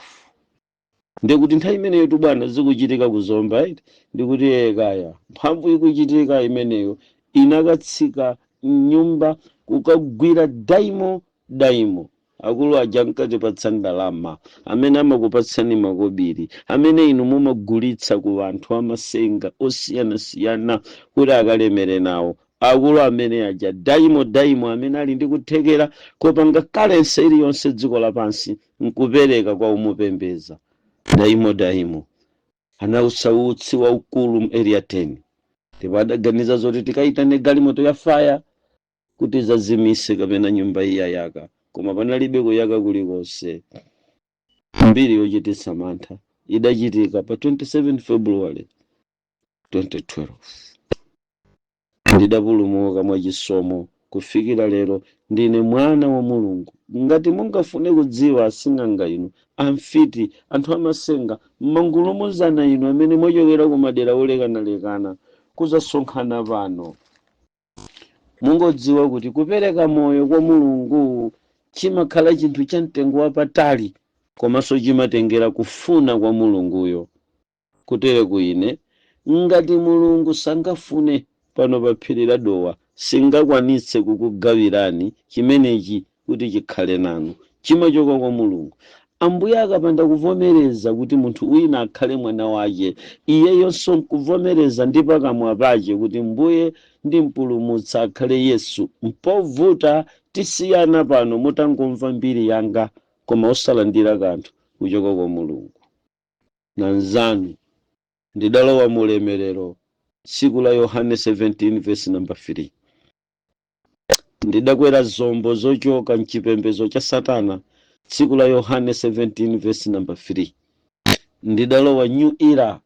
Ndikuti nthawi imeneyo tu bwana zikuchitika kuzomba, right? Ndikuti kaya mphamvu ikuchitika imeneyo inakatsika mnyumba kukagwira daimo daimo. Akulu aja nkatipatsa ndalama, amene amakupatsani makobiri, amene inu mumagulitsa ku anthu amasenga osiyanasiyana kuti akalemere nawo, akulu amene aja daimo daimo, amene ali ndi kuthekera kopanga currency iliyonse dziko lapansi nkupereka kwa umupembeza daimo daimo, anautsa utsi waukulu mu Area 10, ndipo adaganiza zoti tikayitane galimoto ya fire kuti zazimise kapena nyumba iyayaka, koma panalibe kuyaka kulikonse. Mbiri yochititsa mantha idachitika pa 27 February 2012. Ndidapulumuka mwachisomo kufikira lero, ndine mwana wa Mulungu. Ngati mungafune kudziwa, asing'anga inu, amfiti, anthu amasenga mmangulumuzana inu amene mwachokera ku madera olekanalekana kuzasonkhana pano, mungodziwa kuti kupereka moyo kwa Mulungu chimakhala chinthu cha mtengo wapatali, komanso chimatengera kufuna kwa Mulunguyo. Kutere kuine ngati Mulungu sangafune, pano pa phiri la Dowa singakwanitse kukugawirani chimenechi kuti chikhale nanu. Chimachoka kwa Mulungu. Ambuye akapanda kuvomereza kuti munthu wina akhale mwana wake, iyeyonso nkuvomereza ndi pakamwa pache kuti Mbuye ndi Mpulumutsi akhale Yesu, mpovuta. Tisiyana pano mutangomva mbiri yanga koma osalandira kanthu kuchoka kwa Mulungu. Nanzanu ndidalowa mu ulemerero tsiku la Yohane 17 verse number 3. Ndidakwera zombo zochoka mchipembedzo cha Satana tsiku la Yohane 17 verse number 3. Ndidalowa new era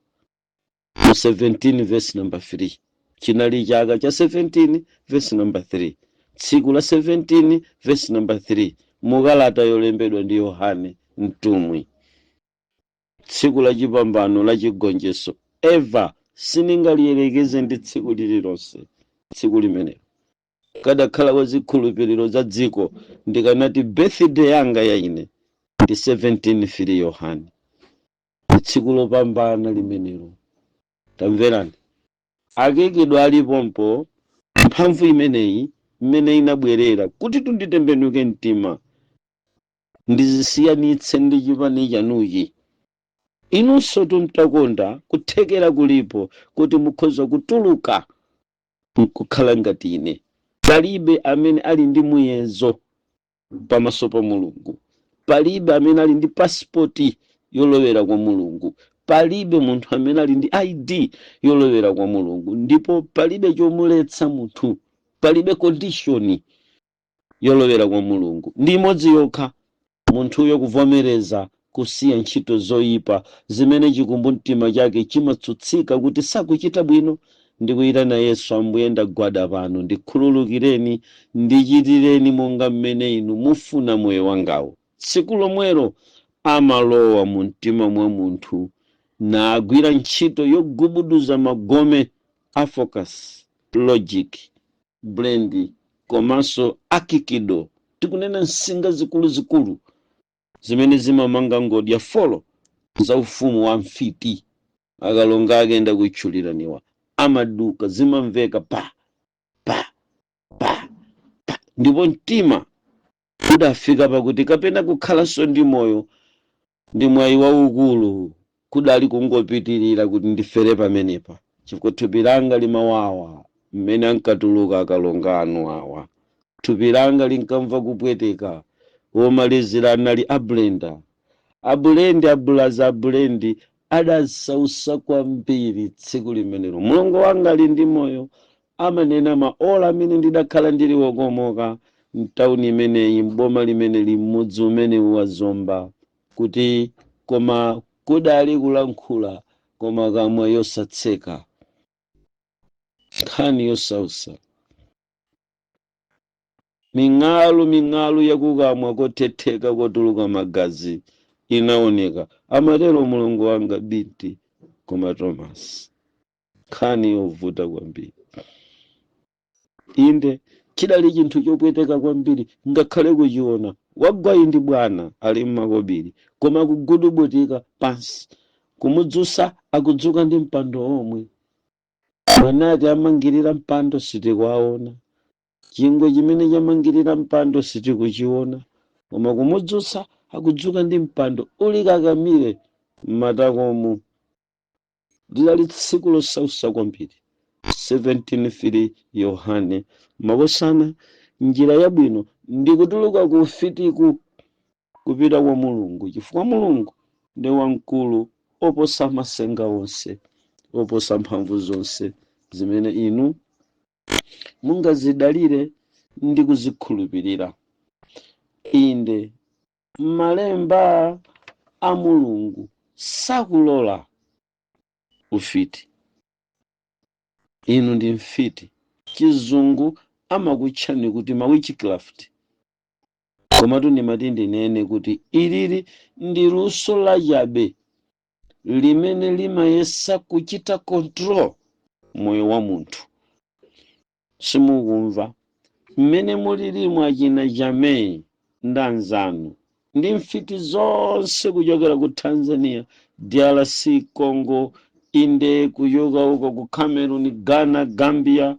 mu 17 verse number 3. Chinali chaka cha 17 verse number 3, tsiku la 17 verse number 3 mukalata yolembedwa ndi Yohane mtumwi, tsiku la chipambano la chigonjetso ever. Siningaliyelekeze ndi tsiku lililonse tsiku limenelo. Kadakhala kwa zikhulupiriro za dziko, ndikanati birthday yanga ya ine ndi 17 3 Yohane, ndi tsiku lopambana limenelo. Tamverani, akekidwa alipompo. Mphamvu imeneyi mmene inabwerera kuti tunditembenuke mtima, ndizisiyanitse ndi chipani chanuchi, inunso tumtakonda kuthekera kulipo kuti mukhoza kutuluka nkukhala ngati ine. Palibe amene ali ndi muyezo pamaso pa Mulungu, palibe amene ali ndi pasipoti yolowera kwa Mulungu, palibe munthu amene ali ndi ID yolowera kwa Mulungu, ndipo palibe chomuletsa munthu, palibe condition yolowera kwa Mulungu. Ndi imodzi yokha, munthuyo kuvomereza kusiya ntchito zoyipa zimene chikumbumtima chake chimatsutsika kuti sakuchita bwino, ndikuyitana Yesu: "Ambuye, ndagwada pano, ndikhululukireni, ndichitireni monga mmene inu mufuna moyo wangawo." Tsiku lomwelo amalowa mu mtima mwa munthu nagwira ntchito yogubuduza magome a focus, logic, blend komanso akikido. Tikunena nsinga zikuluzikulu zimene zimamanga ngodya four za ufumu wa mfiti. Akalonga ake ndakutchuliraniwa amaduka, zimamveka pa pa pa pa, ndipo mtima udafika pakuti kapena kukhalanso ndi moyo ndi mwayi waukulu, kudali kungopitirira kuti ndifere pamenepa, chifukwa thupi langa limawawa mmene ankatuluka akalonga anu awa. Thupi langa linkamva kupweteka. Womalizira anali ablenda, abulendi, abulaza, abulendi adasausa kwambiri tsiku limenelo. Mulongo wanga ali ndi moyo, amanena maola amene ndidakhala ndili wokomoka mtawuni imeneyi, mboma limeneli, mmudzi umene wa Zomba, kuti koma kudali kulankhula koma kamwa yosatseka, nkhani yosausa, ming'alu ming'alu yakukamwa kothetheka kotuluka magazi inaoneka. Amatero mulungu wanga binti koma Thomas, nkhani yovuta kwambiri. Inde, chidali chinthu chopweteka kwambiri ngakhale kuchiona. Wagwayi ndi bwana ali mmakobiri, koma kugudubutika pansi, kumudzusa akudzuka ndi mpando omwe. Mwanati amangirira mpando sitikuwaona, chingwe chimene chamangirira mpando sitikuchiona, koma kumudzutsa akudzuka ndi mpando uli kakamire m'matakomu. Lidali tsiku losausa kwambiri, 17 Yohane. Makosana, njira yabwino ndi kutuluka ku ufitiku kupita kwa Mulungu, chifukwa Mulungu ndi wamkulu oposa masenga onse, oposa mphamvu zonse zimene inu mungazidalire ndi kuzikhulupirira. Inde, malemba a Mulungu sakulola ufiti. Inu ndi mfiti. Chizungu amakutchani kuti ma witchcraft, komatu ndimati ndinene kuti ilili ndi luso lachabe limene limayesa kuchita control moyo wa munthu. Simukumva mmene mulilimu achina Jamei ndi anzanu ndi mfiti zonse kuchokera ku Tanzania, DRC Congo, inde, kuchoka uko ku Cameroon, Ghana, Gambia,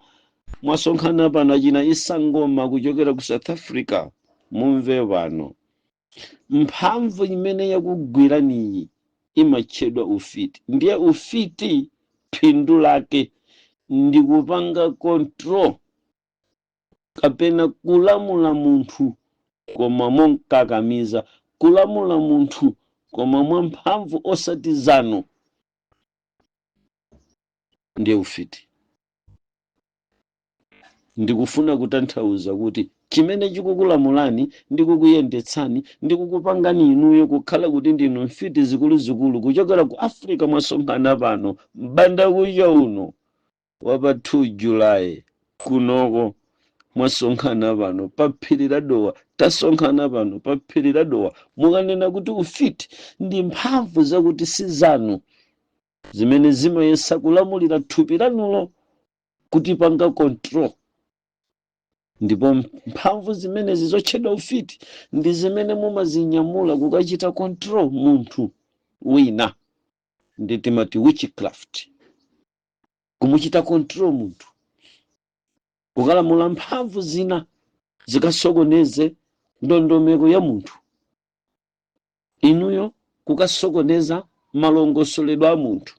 mwasonkhana pano achina Isangoma kuchokera ku South Africa. Mumve pano, Mphamvu imene yakugwiraniyi imatchedwa ufiti. Ndiye ufiti phindu lake ndi kupanga control kapena kulamula munthu, koma monkakamiza, kulamula munthu koma mwamphamvu osati zanu. Ndiye ufiti. Ndikufuna kutanthauza kuti chimene chikukulamulani ndi kukuyendetsani ndi kukupangani inuyo kukhala kuti ndinu mfiti zikuluzikulu kuchokera ku Africa, mwasonkhana pano mbanda kucha uno wapa 2 Julayi kunoko, mwasonkhana pano pa phiri la Dowa, tasonkhana pano pa phiri la Dowa. Mukanena kuti ufiti ndi mphamvu zakuti si zanu zimene zimayesa kulamulira thupi lanulo, kutipanga control, ndipo mphamvu zimenezi zotchedwa ufiti ndi zimene mumazinyamula kukachita control munthu wina, ndi timati witchcraft, kumuchita control munthu, kukalamula mphamvu zina zikasokoneze ndondomeko ya munthu inuyo, kukasokoneza malongosoledwe a munthu.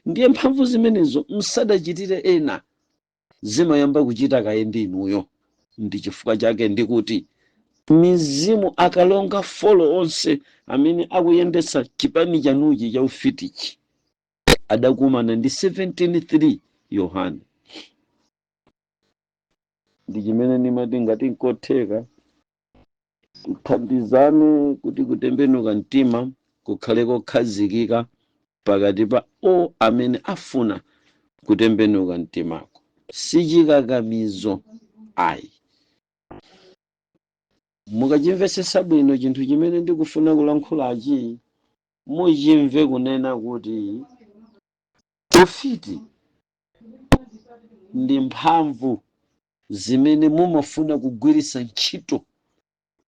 Ndiye mphamvu zimenezo msadachitire ena, zimayamba kuchita kaye ndi inuyo. Ndi chifukwa chake ndikuti mizimu akalonga four onse amene akuyendetsa chipani chanuchi cha ufitichi adakumana ndi 17:3 Yohane. Ndi chimene ndimati ngati nkotheka kuthandizane kuti kutembenuka mtima kukhale kokhazikika pakati pa o amene afuna kutembenuka mtimako. Sichikakamizo ayi. Mukachimvesesa bwino chinthu chimene ndikufuna kulankhulachi, muchimve kunena kuti ufiti ndi mphamvu zimene mumafuna kugwiritsa ntchito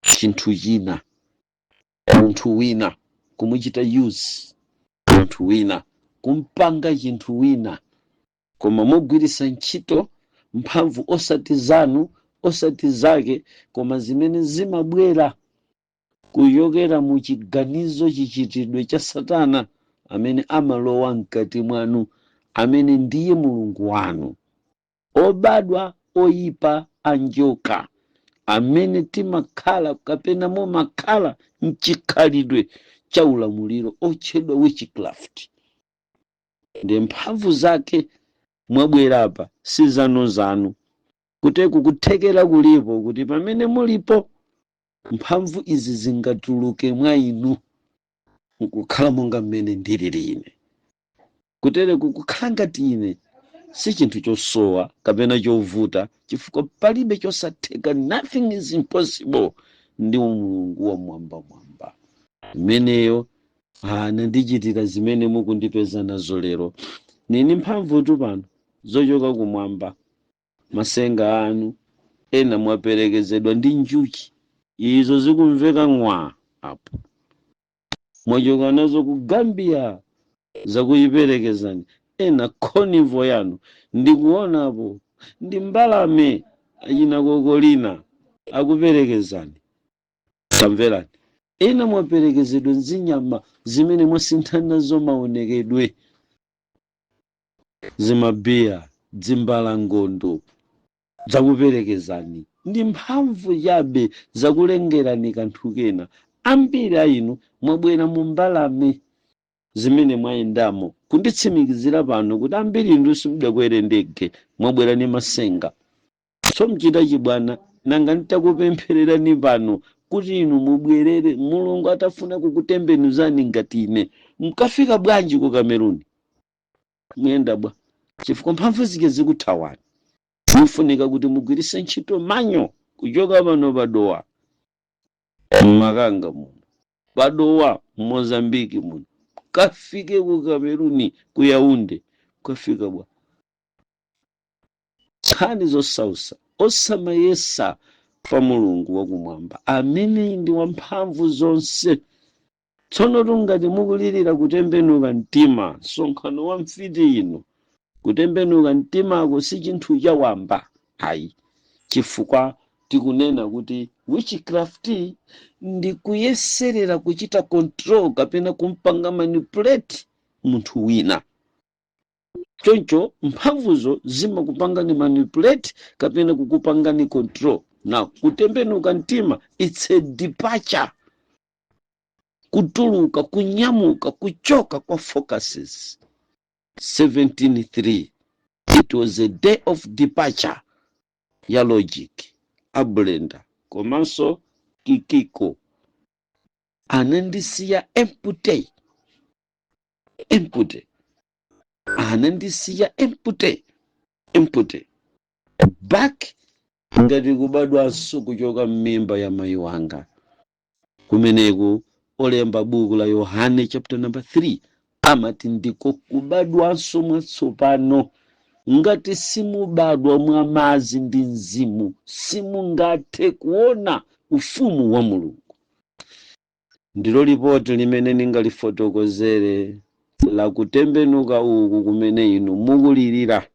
chinthu china, munthu wina, kumuchita use munthu wina, kumpanga chinthu wina, koma mugwiritsa ntchito mphamvu osati zanu, osati zake, koma zimene zimabwera kuchokera mu chiganizo, chichitidwe cha Satana amene amalowa mkati mwanu, amene ndiye mulungu wanu, obadwa oyipa anjoka, amene timakhala kapena mumakhala mchikhalidwe cha ulamuliro otchedwa witchcraft. Ndi mphamvu zake mwabwerapa si zanu zanu. Kuteku kuthekera kulipo kuti pamene mulipo mphamvu izi zingatuluke mwa inu nkukhala monga mmene ndilili ine. Kutereku kukhala ngati ine si chinthu chosowa kapena chovuta, chifukwa palibe chosatheka, nothing is impossible ndi Mulungu wa mwambamwamba imeneyo. Anandichitira zimene mukundipeza nazo lero. Nini mphamvutu pano zochoka kumwamba. Masenga anu ena mwaperekezedwa ndi njuchi, izo zikumveka ng'wa apo, mwachoka nazo ku Gambia, zakuyiperekezani. Ena convoy yanu ndikuonapo ndi mbalame, achina kokolina akuperekezani. Tamverani, ena mwaperekezedwa nzinyama zimene mwasinthana nazo maonekedwe, zimabiya, dzimbalangondo zakuperekezani, ndi mphamvu chabe zakulengerani kanthu kena. Ambiri a inu mwabwera mu mbalame zimene mwayendamo, kunditsimikizira pano kuti ambiri inu simudakwere ndege, mwabwera ni masenga. So mchita chibwana. Nanga nditakupemphererani pano kuti inu mubwerere, Mulungu atafuna kukutembenuzani ngati ine, mkafika bwanji ku Kameruni? Muyenda bwa? Chifukwa mphamvu zike zikuthawani, mufunika kuti mugwiritse ntchito manyo kuchoka pano padowa mmakanga muno, padowa Mozambiki muno, kafike ku Kameruni, ku Yaunde, kafika bwa? Nkhani zosausa. Osamayesa pa Mulungu wakumwamba amene ndi wamphamvu zonse. Tsono tungati mukulirira kutembenuka mtima, msonkhano wa mfiti ino, kutembenuka mtimako si chinthu chawamba ayi, chifukwa Tikunena kuti witchcraft ndi kuyeserera kuchita control kapena kumpanga manipulate munthu wina. Choncho mphamvuzo zimakupangani manipulate kapena kukupangani control. Now, kutembenuka mtima, it's a departure, kutuluka, kunyamuka, kuchoka kwa focuses. 17.3, it was a day of departure ya logic. Ablenda komanso Kikiko anandisiya empty, empty, anandisiya empty, empty, back ngati kubadwanso kuchoka m'mimba ya mayi wanga. Kumeneku olemba buku la Yohane chapter number 3 amati ndiko kubadwanso mwatsopano. Ngati simubadwa mwa madzi ndi mzimu, simungathe kuona ufumu wa Mulungu. Ndilo lipoti limene ningalifotokozere la kutembenuka uku kumene inu mukulirira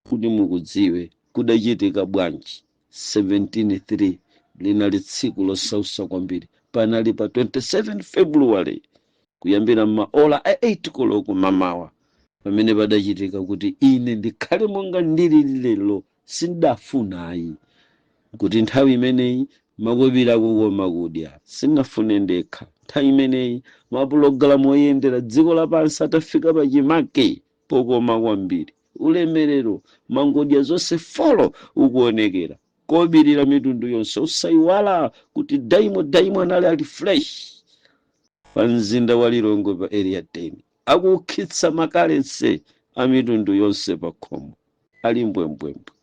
kuti mukudziwe kudachitika bwanji. 17.3 linali tsiku losausa kwambiri. Panali pa 27 February, kuyambira maola a 8 koloko mamawa, pamene padachitika kuti ine ndikhale monga ndili lero. Sindafunayi kuti nthawi imeneyi makobiri akukoma kudya, sindinafune ndekha. Nthawi imeneyi mapulogalamu oyendera dziko lapansi atafika pachimake pokoma kwambiri, ulemerero mangodya zonse four ukuonekera, kobirira mitundu yonse. Usayiwala kuti Daimo Daimo anali ali fresh pa mzinda wa Lilongwe pa Area 10, akukhitsa ma currency a mitundu yonse pa khomo, ali mbwembwembwe.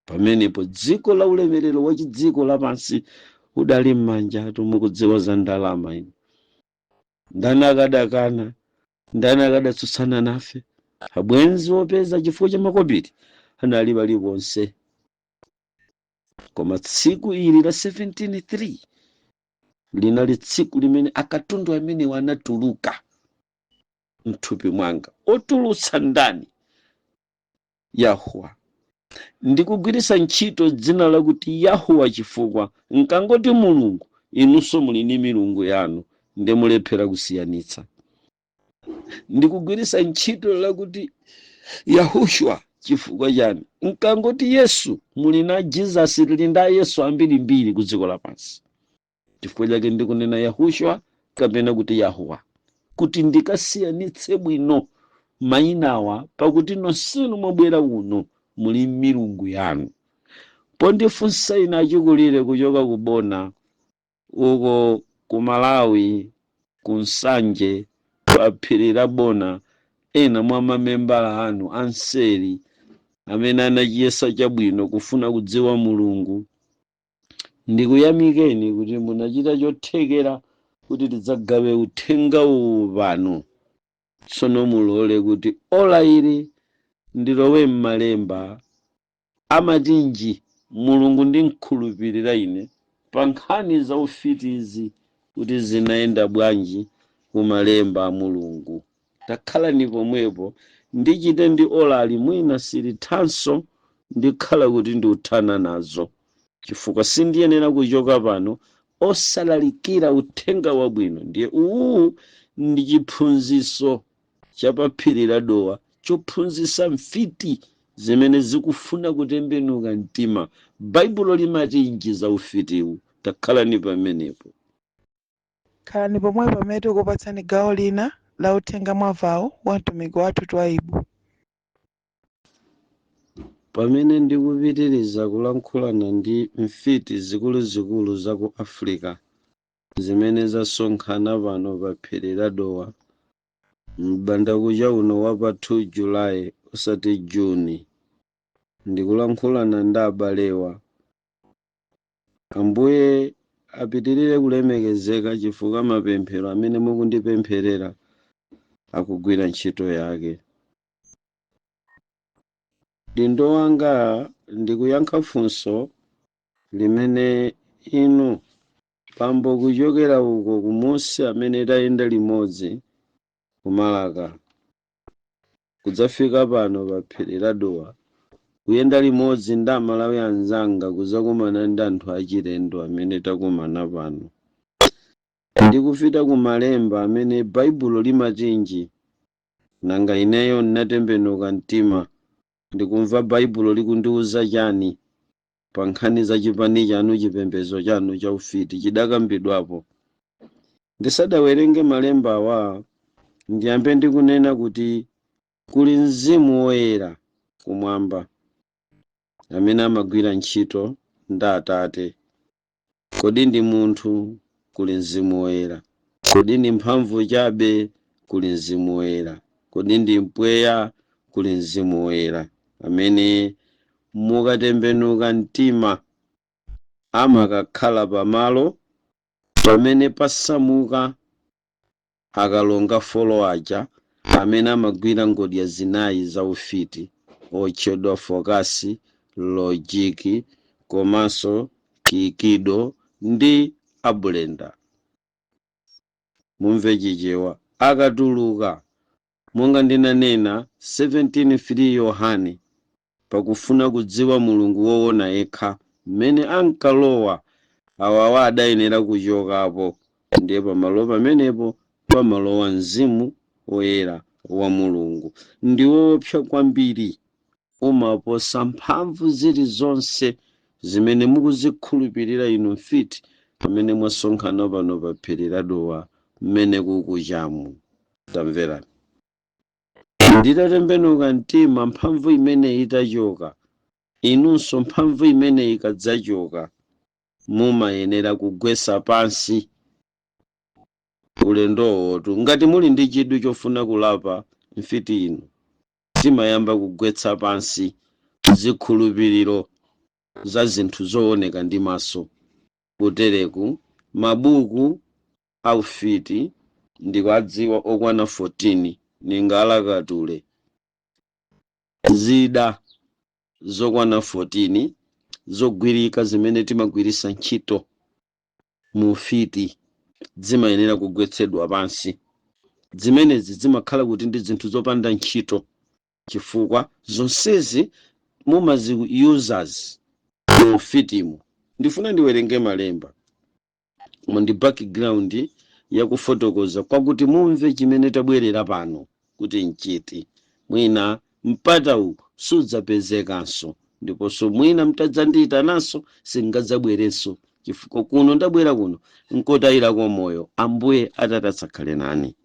Pamenepo dziko la ulemerero wa chidziko lapansi udali m'manja atu. Mukudziwa za ndalama ino, ndani akadakana? Ndani akadatsutsana nafe? Abwenzi opeza chifukwa cha makobiri anali paliponse. Koma tsiku ili la 17.3 linali tsiku limene akatundu amenewa anatuluka mthupi mwanga. Otulutsa ndani? Yahuwa. Ndikugwiritsa ntchito dzina lakuti Yahuwa chifukwa nkangoti Mulungu, inunso muli ndi milungu yanu, ndimulephera kusiyanitsa. Ndikugwiritsa ntchito lakuti Yahushua chifukwa chani? Nkangoti Yesu, muli na Jesus, tili nda Yesu ambirimbiri ku dziko lapansi. Chifukwa chake ndikunena Yahushua kapena kuti Yahuwa, kuti ndikasiyanitse bwino mayinawa, pakuti nonsenu mwabwera uno muli milungu yanu. Pondifunsa ine achikulire kuchoka kubona uko ku Malawi, ku Nsanje, pa phiri la Bona, ena mwa mamembala anu anseri amene anachiyesa chabwino kufuna kudziwa Mulungu, ndikuyamikeni kuti munachita chothekera kuti tidzagawe uthenga uwu pano. Tsono mulole kuti ola ili ndilowe m'malemba. Amatinji Mulungu ndinkhulupirira ine pa nkhani za ufitizi, kuti zinayenda bwanji kumalemba a Mulungu? Takhalani pomwepo, ndichite ndi olali, mwina silithanso ndikhala kuti ndiuthana nazo, chifukwa sindiyenera kuchoka pano osalalikira uthenga wabwino. Ndiye uwu ndi chiphunzitso chapaphiri la Dowa chophunzitsa mfiti zimene zikufuna kutembenuka mtima. Baibulo limatinji za ufitiwu? Takhalani pamenepo. Khalani pomwepo pamene tikupatsani gawo lina la uthenga mwavawo wa mtumiki wathu Twaibu. Pamene ndikupitiriza kulankhulana ndi mfiti zikuluzikulu za ku Africa zimene zasonkhana pano pa phiri la Dowa m'bandakucha uno wa pa 2 Julayi, osati Juni, ndikulankhulana ndi abalewa. Ambuye apitirire kulemekezeka, chifukwa mapemphero amene mukundipempherera akugwira ntchito yake. Dindo wanga, ndikuyankha funso limene inu pambo kuchokera uko kumusi amene tayenda limodzi kumalaka kudzafika pano pa phiri la Dowa. Kuyenda limodzi ndi Amalawi anzanga kuzakumana ndi anthu achilendo amene takumana pano, ndikufika ku malemba amene Baibulo limatinji. Nanga ineyo ndinatembenuka mtima, ndikumva Baibulo likundiwuza chani pa nkhani za chipani chanu, chipembedzo chanu cha ufiti chidakambidwapo? Ndisadawerenge malemba awa, ndiyambe ndikunena kuti kuli Mzimu Woyera kumwamba amene amagwira ntchito ndi Atate. Kodi ndi munthu? Kuli Mzimu Woyera. Kodi ndi mphamvu chabe? Kuli Mzimu Woyera. Kodi ndi mpweya? Kuli Mzimu Woyera amene mukatembenuka mtima amakakhala pamalo pamene pasamuka akalonga four aja amene amagwira ngodya zinayi za ufiti, otchedwa focus, logic, komanso kikido ndi abulenda. Mumve Chichewa. Akatuluka, monga ndinanena 17:3 Yohane, pakufuna kudziwa Mulungu woona yekha, mmene ankalowa awawa adayenera kuchokapo. Ndiye pamalo pamenepo pamalowa Mzimu Woyera wa Mulungu. Ndi woopsa kwambiri, umaposa mphamvu zilizonse zimene mukuzikhulupirira inu mfiti pamene mwasonkhana pano pa phiri la Dowa mmene kukuchamu. Tamverani, nditatembenuka mtima, mphamvu imene itachoka, inunso mphamvu imene ikadzachoka, mumayenera kugwesa pansi ulendowotu. Ngati muli ndi chidwi chofuna kulapa mfiti inu, timayamba kugwetsa pansi zikhulupiriro za zinthu zooneka ndi maso. Kutereku mabuku aufiti ndikuadziwa okwana 14, ningalakatule zida zokwana 14 zogwirika zimene timagwirisa ntchito mu ufiti, zimayenera kugwetsedwa pansi. Zimenezi zimakhala kuti ndi zinthu zopanda ntchito, chifukwa zonsezi mumazi use mu ufitimu. Ndifuna ndiwerenge malemba mu ndi background yakufotokoza kwakuti mumve chimene tabwerera pano kuti nchiti. Mwina mpata uwu sudzapezekanso, ndiponso mwina mtadzandiyitananso singadzabwerenso, chifukwa kuno ndabwera kuno nkotayirako moyo. Ambuye atatatsakhale nane.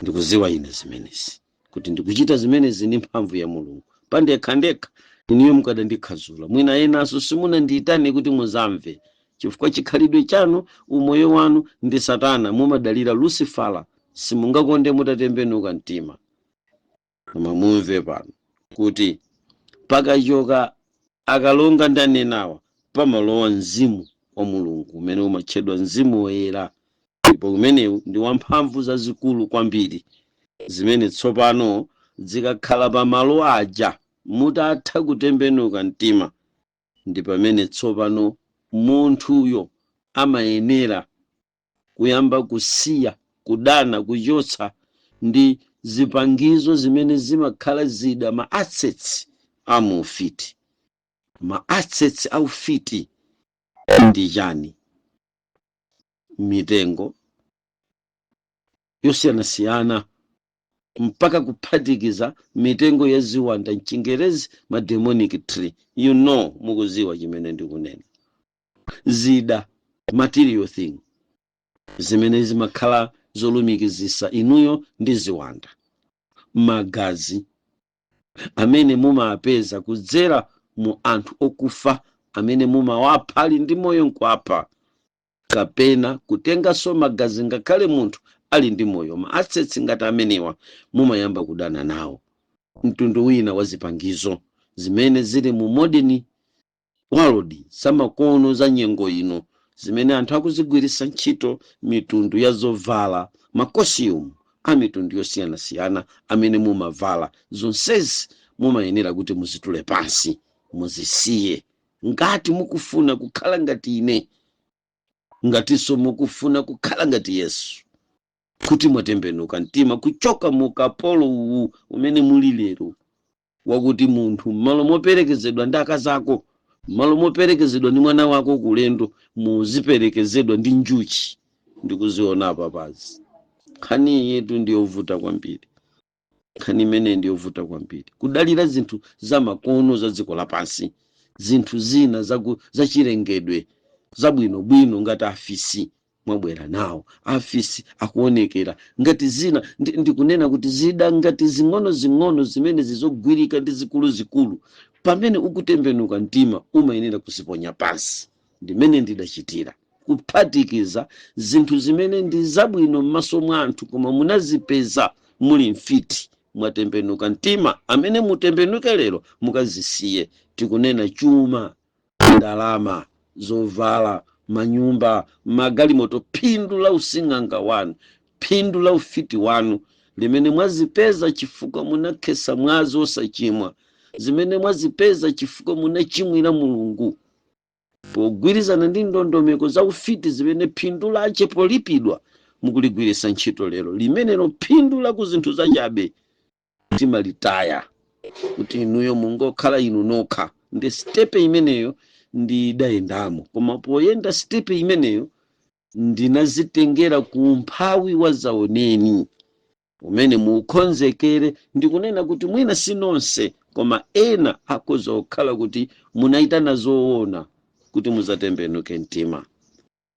Ndikuziwa ine zimenezi kuti ndikuchita zimenezi ndi mphamvu ya Mulungu. Pandekha ndekha iniyo mukadandikhazula. Mwina enanso simunandiyitane kuti muzamve, chifukwa chikhalidwe chanu, umoyo wanu ndi satana, mumadalira Lucifera, simungakonde mutatembenuka mtima. Koma mumve pano kuti pakachoka akalonga ndanenawa, pamalowa Mzimu wa Mulungu umene umatchedwa Mzimu Woyera, ndipo umenewu ndi wamphamvu zazikulu kwambiri, zimene tsopano zikakhala pamalo aja mutatha kutembenuka mtima, ndi pamene tsopano munthuyo amayenera kuyamba kusiya kudana, kuchotsa ndi zipangizo zimene zimakhala zida, ma assets amuufiti. Ma assets aufiti ndi chani? Mitengo yosiyanasiyana, mpaka kuphatikiza mitengo ya ziwanda, mchingerezi ma demonic tree. Mukuziwa chimene ndikunena. Zida, material thing zimene zimakhala zolumikizisa inuyo ndi ziwanda, magazi amene mumapeza kudzera mu anthu okufa amene mumawapha ali ndi moyo nkuwapha, kapena kutenganso magazi ngakhale munthu ali ndi moyo. Ma assets ngati amenewa mumayamba kudana nawo. Mtundu wina wa zipangizo zimene zili mu modern world zamakono za nyengo ino zimene anthu akuzigwiritsa ntchito, mitundu ya zovala, ma costume a mitundu yosiyanasiyana amene mumavala, zonsezi mumayenera kuti muzitule pansi, muzisiye, ngati mukufuna kukhala ngati ine, ngatinso mukufuna kukhala ngati Yesu, kuti mwatembenuka mtima kuchoka mu kapolo uwu umene muli lero. Wakuti munthu m'malo moperekezedwa ndi akazako, m'malo moperekezedwa ndi mwana wako kulendo, muziperekezedwa ndi njuchi. Ndikuziona apapazi. Nkhani yetu ndiyovuta kwambiri. Nkhani imeneyi ndiyovuta kwambiri, kudalira zinthu zamakono za dziko lapansi, zinthu zina zachilengedwe zabwinobwino ngati afisi. Mwabwera nawo afisi akuonekera ngati zina. Ndikunena kuti zida ngati zing'ono-zing'ono zimene zizogwirika ndi zikuluzikulu, pamene ukutembenuka mtima umayenera kuziponya pansi. Ndimene ndidachitira, kuphatikiza zinthu zimene ndi zabwino m'maso mwa anthu, koma munazipeza muli mfiti. Mwatembenuka mtima, amene mutembenuke lero mukazisiye. Tikunena chuma, ndalama, zovala, manyumba, magalimoto, phindu la using'anga wanu, phindu la ufiti wanu limene mwazipeza chifukwa munakhetsa mwazi osachimwa, zimene mwazipeza chifukwa munachimwira Mulungu pogwirizana ndi ndondomeko za ufiti, zimene phindu lache polipidwa mukuligwiritsa ntchito lero, limenelo phindu la ku zinthu zachabe timalitaya kuti inuyo mungokhala inu nokha. Ndi step imeneyo ndidayendamo, koma poyenda step imeneyo ndinazitengera ku umphawi wa zaoneni umene mukonzekere. Ndikunena kuti mwina si nonse, koma ena akhoza kukhala kuti munayitana zoona kuti muzatembenuke mtima.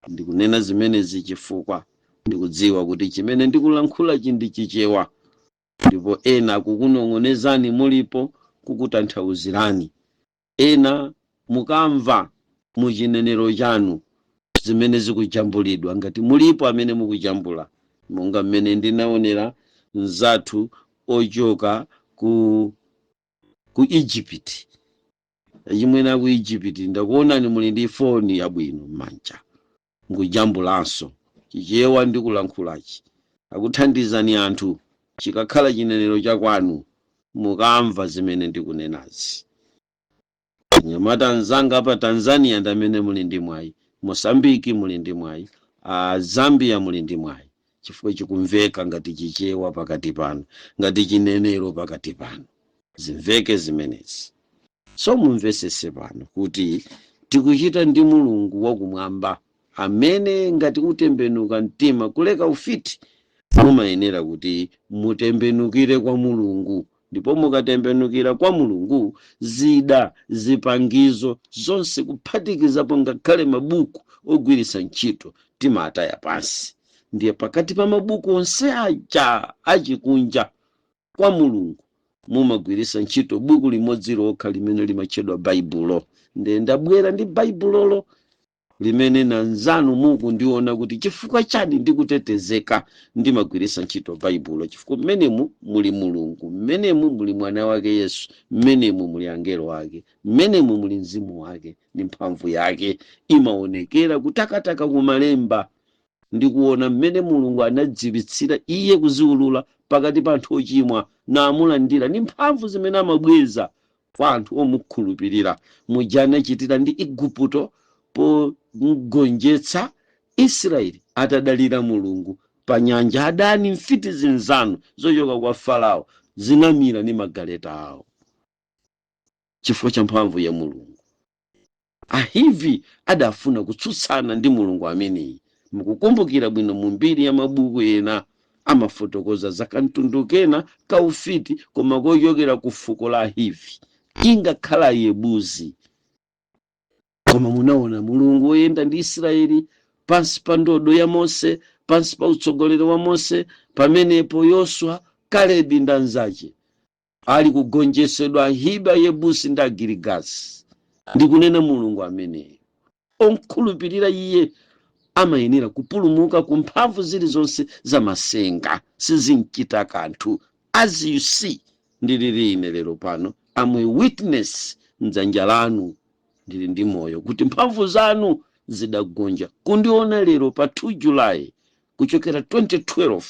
Ndikunena zimenezi chifukwa ndikudziwa kuti chimene ndikulankhulachi ndi Chichewa, ndipo ena akukunong'onezani mulipo kukutanthauzirani, ena mukamva muchinenero chanu zimene zikujambulidwa, ngati mulipo amene mukujambula, monga mmene ndinaonera mzathu ochoka ku Egypt. Chimwene ku Egypt, ndakuonani muli ndi foni yabwino m'manja, mukujambulanso Chichewa ndikulankhulachi, akuthandizani anthu. Chikakhala chinenero chakwanu mukamva zimene ndikunenazi. Nyamata anzanga pa Tanzania ndi amene muli ndi mwayi, Mosambiki muli ndi mwayi, Zambia muli ndi mwayi, chifukwa chikumveka ngati Chichewa pakati pano, ngati chinenero pakati pano. Zimveke zimenezi. So mumvesese pano kuti tikuchita ndi Mulungu wakumwamba, amene ngati utembenuka mtima kuleka ufiti, mumayenera kuti mutembenukire kwa Mulungu. Ndipo mukatembenukira kwa Mulungu, zida, zipangizo zonse, kuphatikizapo ngakhale mabuku ogwiritsa ntchito, timataya pansi. Ndiye pakati pa mabuku onse aja achikunja, kwa Mulungu mumagwiritsa ntchito buku limodzi lokha limene limatchedwa Baibulo. Ndiye ndabwera ndi Baibulolo limene nanzanu mukundiona kuti chifukwa chani ndikutetezeka. Ndimagwiritsa ntchito Baibulo chifukwa mmenemu muli Mulungu, mmenemu muli mwana wake Yesu, mmenemu muli angelo ake, mmenemu muli mzimu wake ndi mphamvu yake imaonekera kutakataka kumalemba, ndi kuona mmene Mulungu anadziwitsira iye kuziwulula pakati pa anthu ochimwa namulandira, ndi mphamvu zimene amabweza kwa anthu omukhulupirira, muja anachitira ndi Igupto pogonjetsa Israeli atadalira Mulungu pa nyanja. Adani, mfiti zinzanu zochoka kwa Farao, zinamira ndi magaleta awo chifukwa cha mphamvu ya Mulungu. Ahivi adafuna kutsutsana ndi Mulungu ameneyi. Mukukumbukira bwino, mu mbiri ya mabuku ena amafotokoza za kamtundu kena kaufiti, koma kochokera ku fuko la Ahivi, ingakhala Yebuzi. Koma munaona Mulungu woyenda ndi Israeli pansi pa ndodo ya Mose, pansi pa utsogoleri wa Mose. Pamenepo Yoswa, Kalebi ndi anzace ali kugonjetsedwa Ahivi, Yebusi ndi Agirigasi. Ndikunena Mulungu ameneyo, onkhulupirira iye amayenera kupulumuka ku mphamvu zilizonse zamasenga, sizinchita kanthu. As you see, ndilili ine lero pano, am a witness mdzanja lanu, ndili ndi moyo kuti mphamvu zanu zidagonja. Kundiona lero pa 2 July kuchokera 2012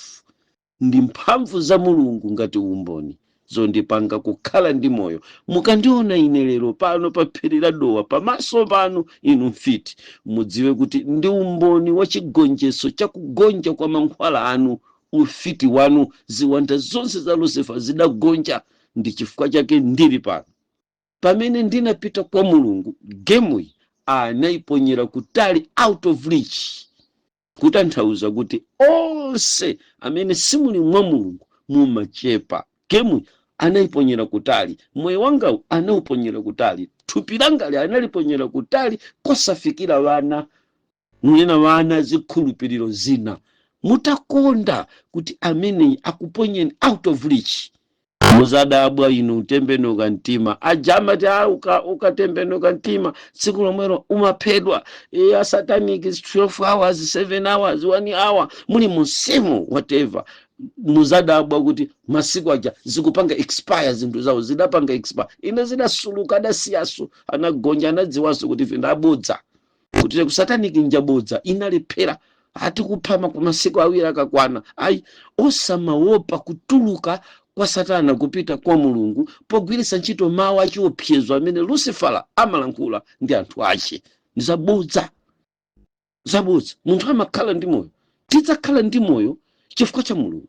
ndi mphamvu za Mulungu ngati umboni zondipanga kukhala ndi moyo. Mukandiona ine lero pano pa phiri la Dowa pamaso panu, inu mfiti, mudziwe kuti ndi umboni wa chigonjetso chakugonja kwa mankhwala anu, ufiti wanu. Ziwanda zonse za Lucifer zidagonja. Ndi chifukwa chake ndili pano. Pamene ndinapita kwa Mulungu, gameyi anayiponyera kutali, out of reach, kutanthauza kuti onse amene simuli mwa Mulungu mumachepa. Gameyi anayiponyera kutali, moyo wangawu anawuponyera kutali, thupi langali analiponyera kutali kosafikira vana. Munena vana zikhulupiriro zina, mutakonda kuti ameneyi akuponyeni out of reach, muzadabwa inu. Utembenuka mtima aja amati, "Ah, ukatembenuka mtima tsiku lomwelo umaphedwa." E, asatanic 12 hours, 7 hours, 1 hour, muli musimu, whatever, muzadabwa kuti masiku aja zikupanga expire, zinthu zawo zidapanga expire, ine zidasuluka, adasiyaso, anagonja, anadziwanso kuti ife ndabodza, kuti ku satanic njabodza, inalephera. Ati kupha masiku 2 akakwana. Ayi, osamaopa kutuluka kwa Satana kupita kwa Mulungu pogwiritsa ntchito mawu achiopsezo amene Lucifera amalankhula ndi anthu ache. Ndi zabodza, zabodza. Munthu amakhala ndi moyo, tidzakhala ndi moyo chifukwa cha Mulungu.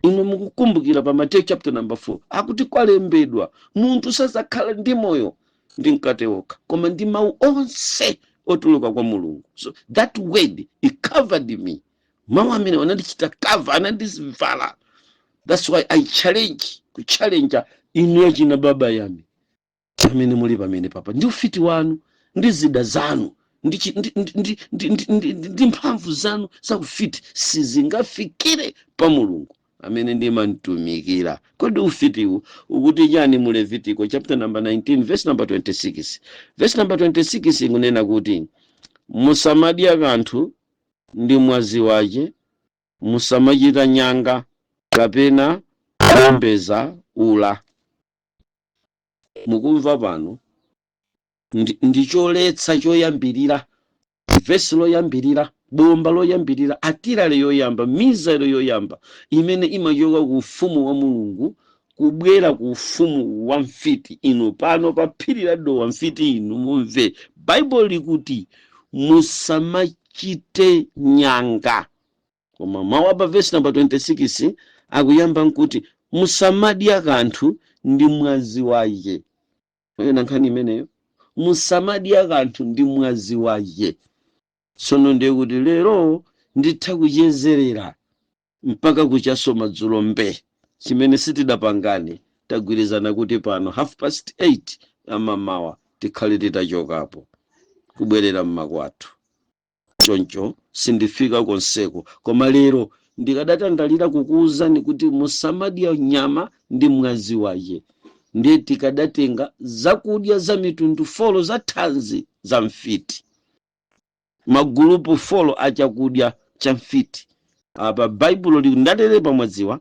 Inu mukukumbukira pa Mateyu chapter number 4, akuti kwalembedwa, munthu sazakhala ndi moyo ndi mkate wokha, koma ndi mawu onse otuluka kwa Mulungu. So that word, it covered me. Mawu amene anandichita cover, anandivala. That's why I challenge, kuchallenja inu yachina baba yami amene muli pamene papa ndi ufiti wanu ndi zida zanu ndi, chi- ndi, ndi, ndi, ndi, ndi, ndi, ndi, ndi mphamvu zanu zakufiti, sizingafikire pa Mulungu amene ndimamtumikira. Kodi ufitiwu ukuti chani mu Levitico chapter number 19, verse number 26? Verse number 26 ikunena kuti musamadya kanthu ndi mwazi wace, musamachita nyanga kapena kuombeza ula. Mukumva pano? Ndi choletsa choyambirira, vesi loyambirira, bomba loyambirira, artillery yoyamba, missile yoyamba imene imachoka ku ufumu wa Mulungu kubwera ku ufumu wa mfiti. Inu pano pa phiri la Dowa, mfiti inu mumve, Baibulo likuti musamachite nyanga. Koma mawu apa, vesi number 26, akuyamba nkuti musamadya kanthu ndi mwazi wace. Ena nkhani imeneyo, musamadya kanthu ndi mwazi wace. Tsono ndiye kuti lero nditha kuchezerera mpaka kuchaso madzulo mbe, chimene sitidapangane. Tagwirizana kuti pano 8:30 amamawa tikhale titachokapo kubwerera mmakwathu, choncho sindifika konseko. Koma lero ndikadatandalira kukuwuzani kuti musamadya nyama ndi mwazi wace, ndiye tikadatenga zakudya za mitundu 4 za thanzi za mfiti, magulupu 4 achakudya cha mfiti. Apa Baibulo ndaterepa, mwadziwa,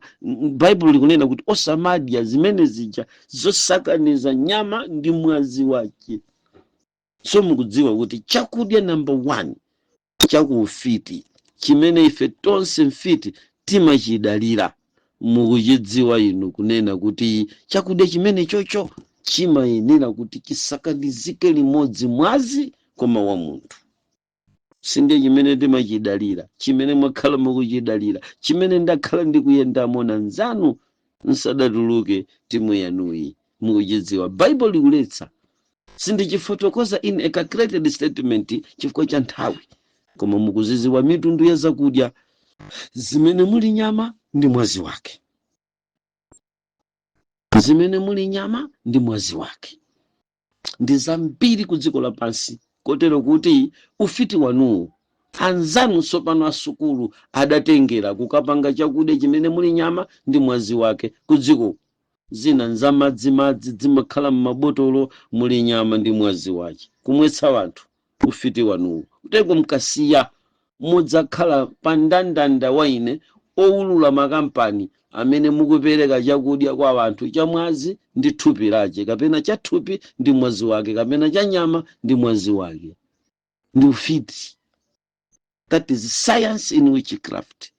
Baibulo likunena kuti osamadya zimene zija zosakaniza nyama ndi mwazi wake. So mukudziwa kuti chakudya number one chakuufiti chimene ife tonse mfiti timachidalira, mukuchidziwa inu kunena kuti chakudya chimene chocho chimayenera kuti chisakanizike limodzi mwazi koma wa munthu? Sindiye chimene timachidalira, chimene mwakhala mukuchidalira, chimene ndakhala ndikuyendamo na nzanu nsadatuluke timu yanuyi, mukuchidziwa? Baibulo likuletsa. Sindichifotokoza in a calculated statement chifukwa cha nthawi, koma mukuziziwa mitundu ya zakudya zimene muli nyama ndi mwazi wake, zimene muli nyama ndi mwazi wake ndi zambiri ku dziko lapansi, kotero kuti ufiti wanuwo anzanu tsopano asukulu adatengera kukapanga chakudya chimene muli nyama ndi mwazi wake ku dziko. Zina nzamadzimadzi, zimakhala m'mabotolo muli nyama ndi mwazi wake, kumwetsa wanthu. Ufiti wanuwo kutengo mkasiya, mudzakhala pa ndandanda wa ine owulula makampani amene mukupereka chakudya kwa wanthu cha mwazi ndi thupi lake, kapena cha thupi ndi mwazi wake, kapena cha nyama ndi mwazi wake. Ndi ufiti. That is science in witchcraft.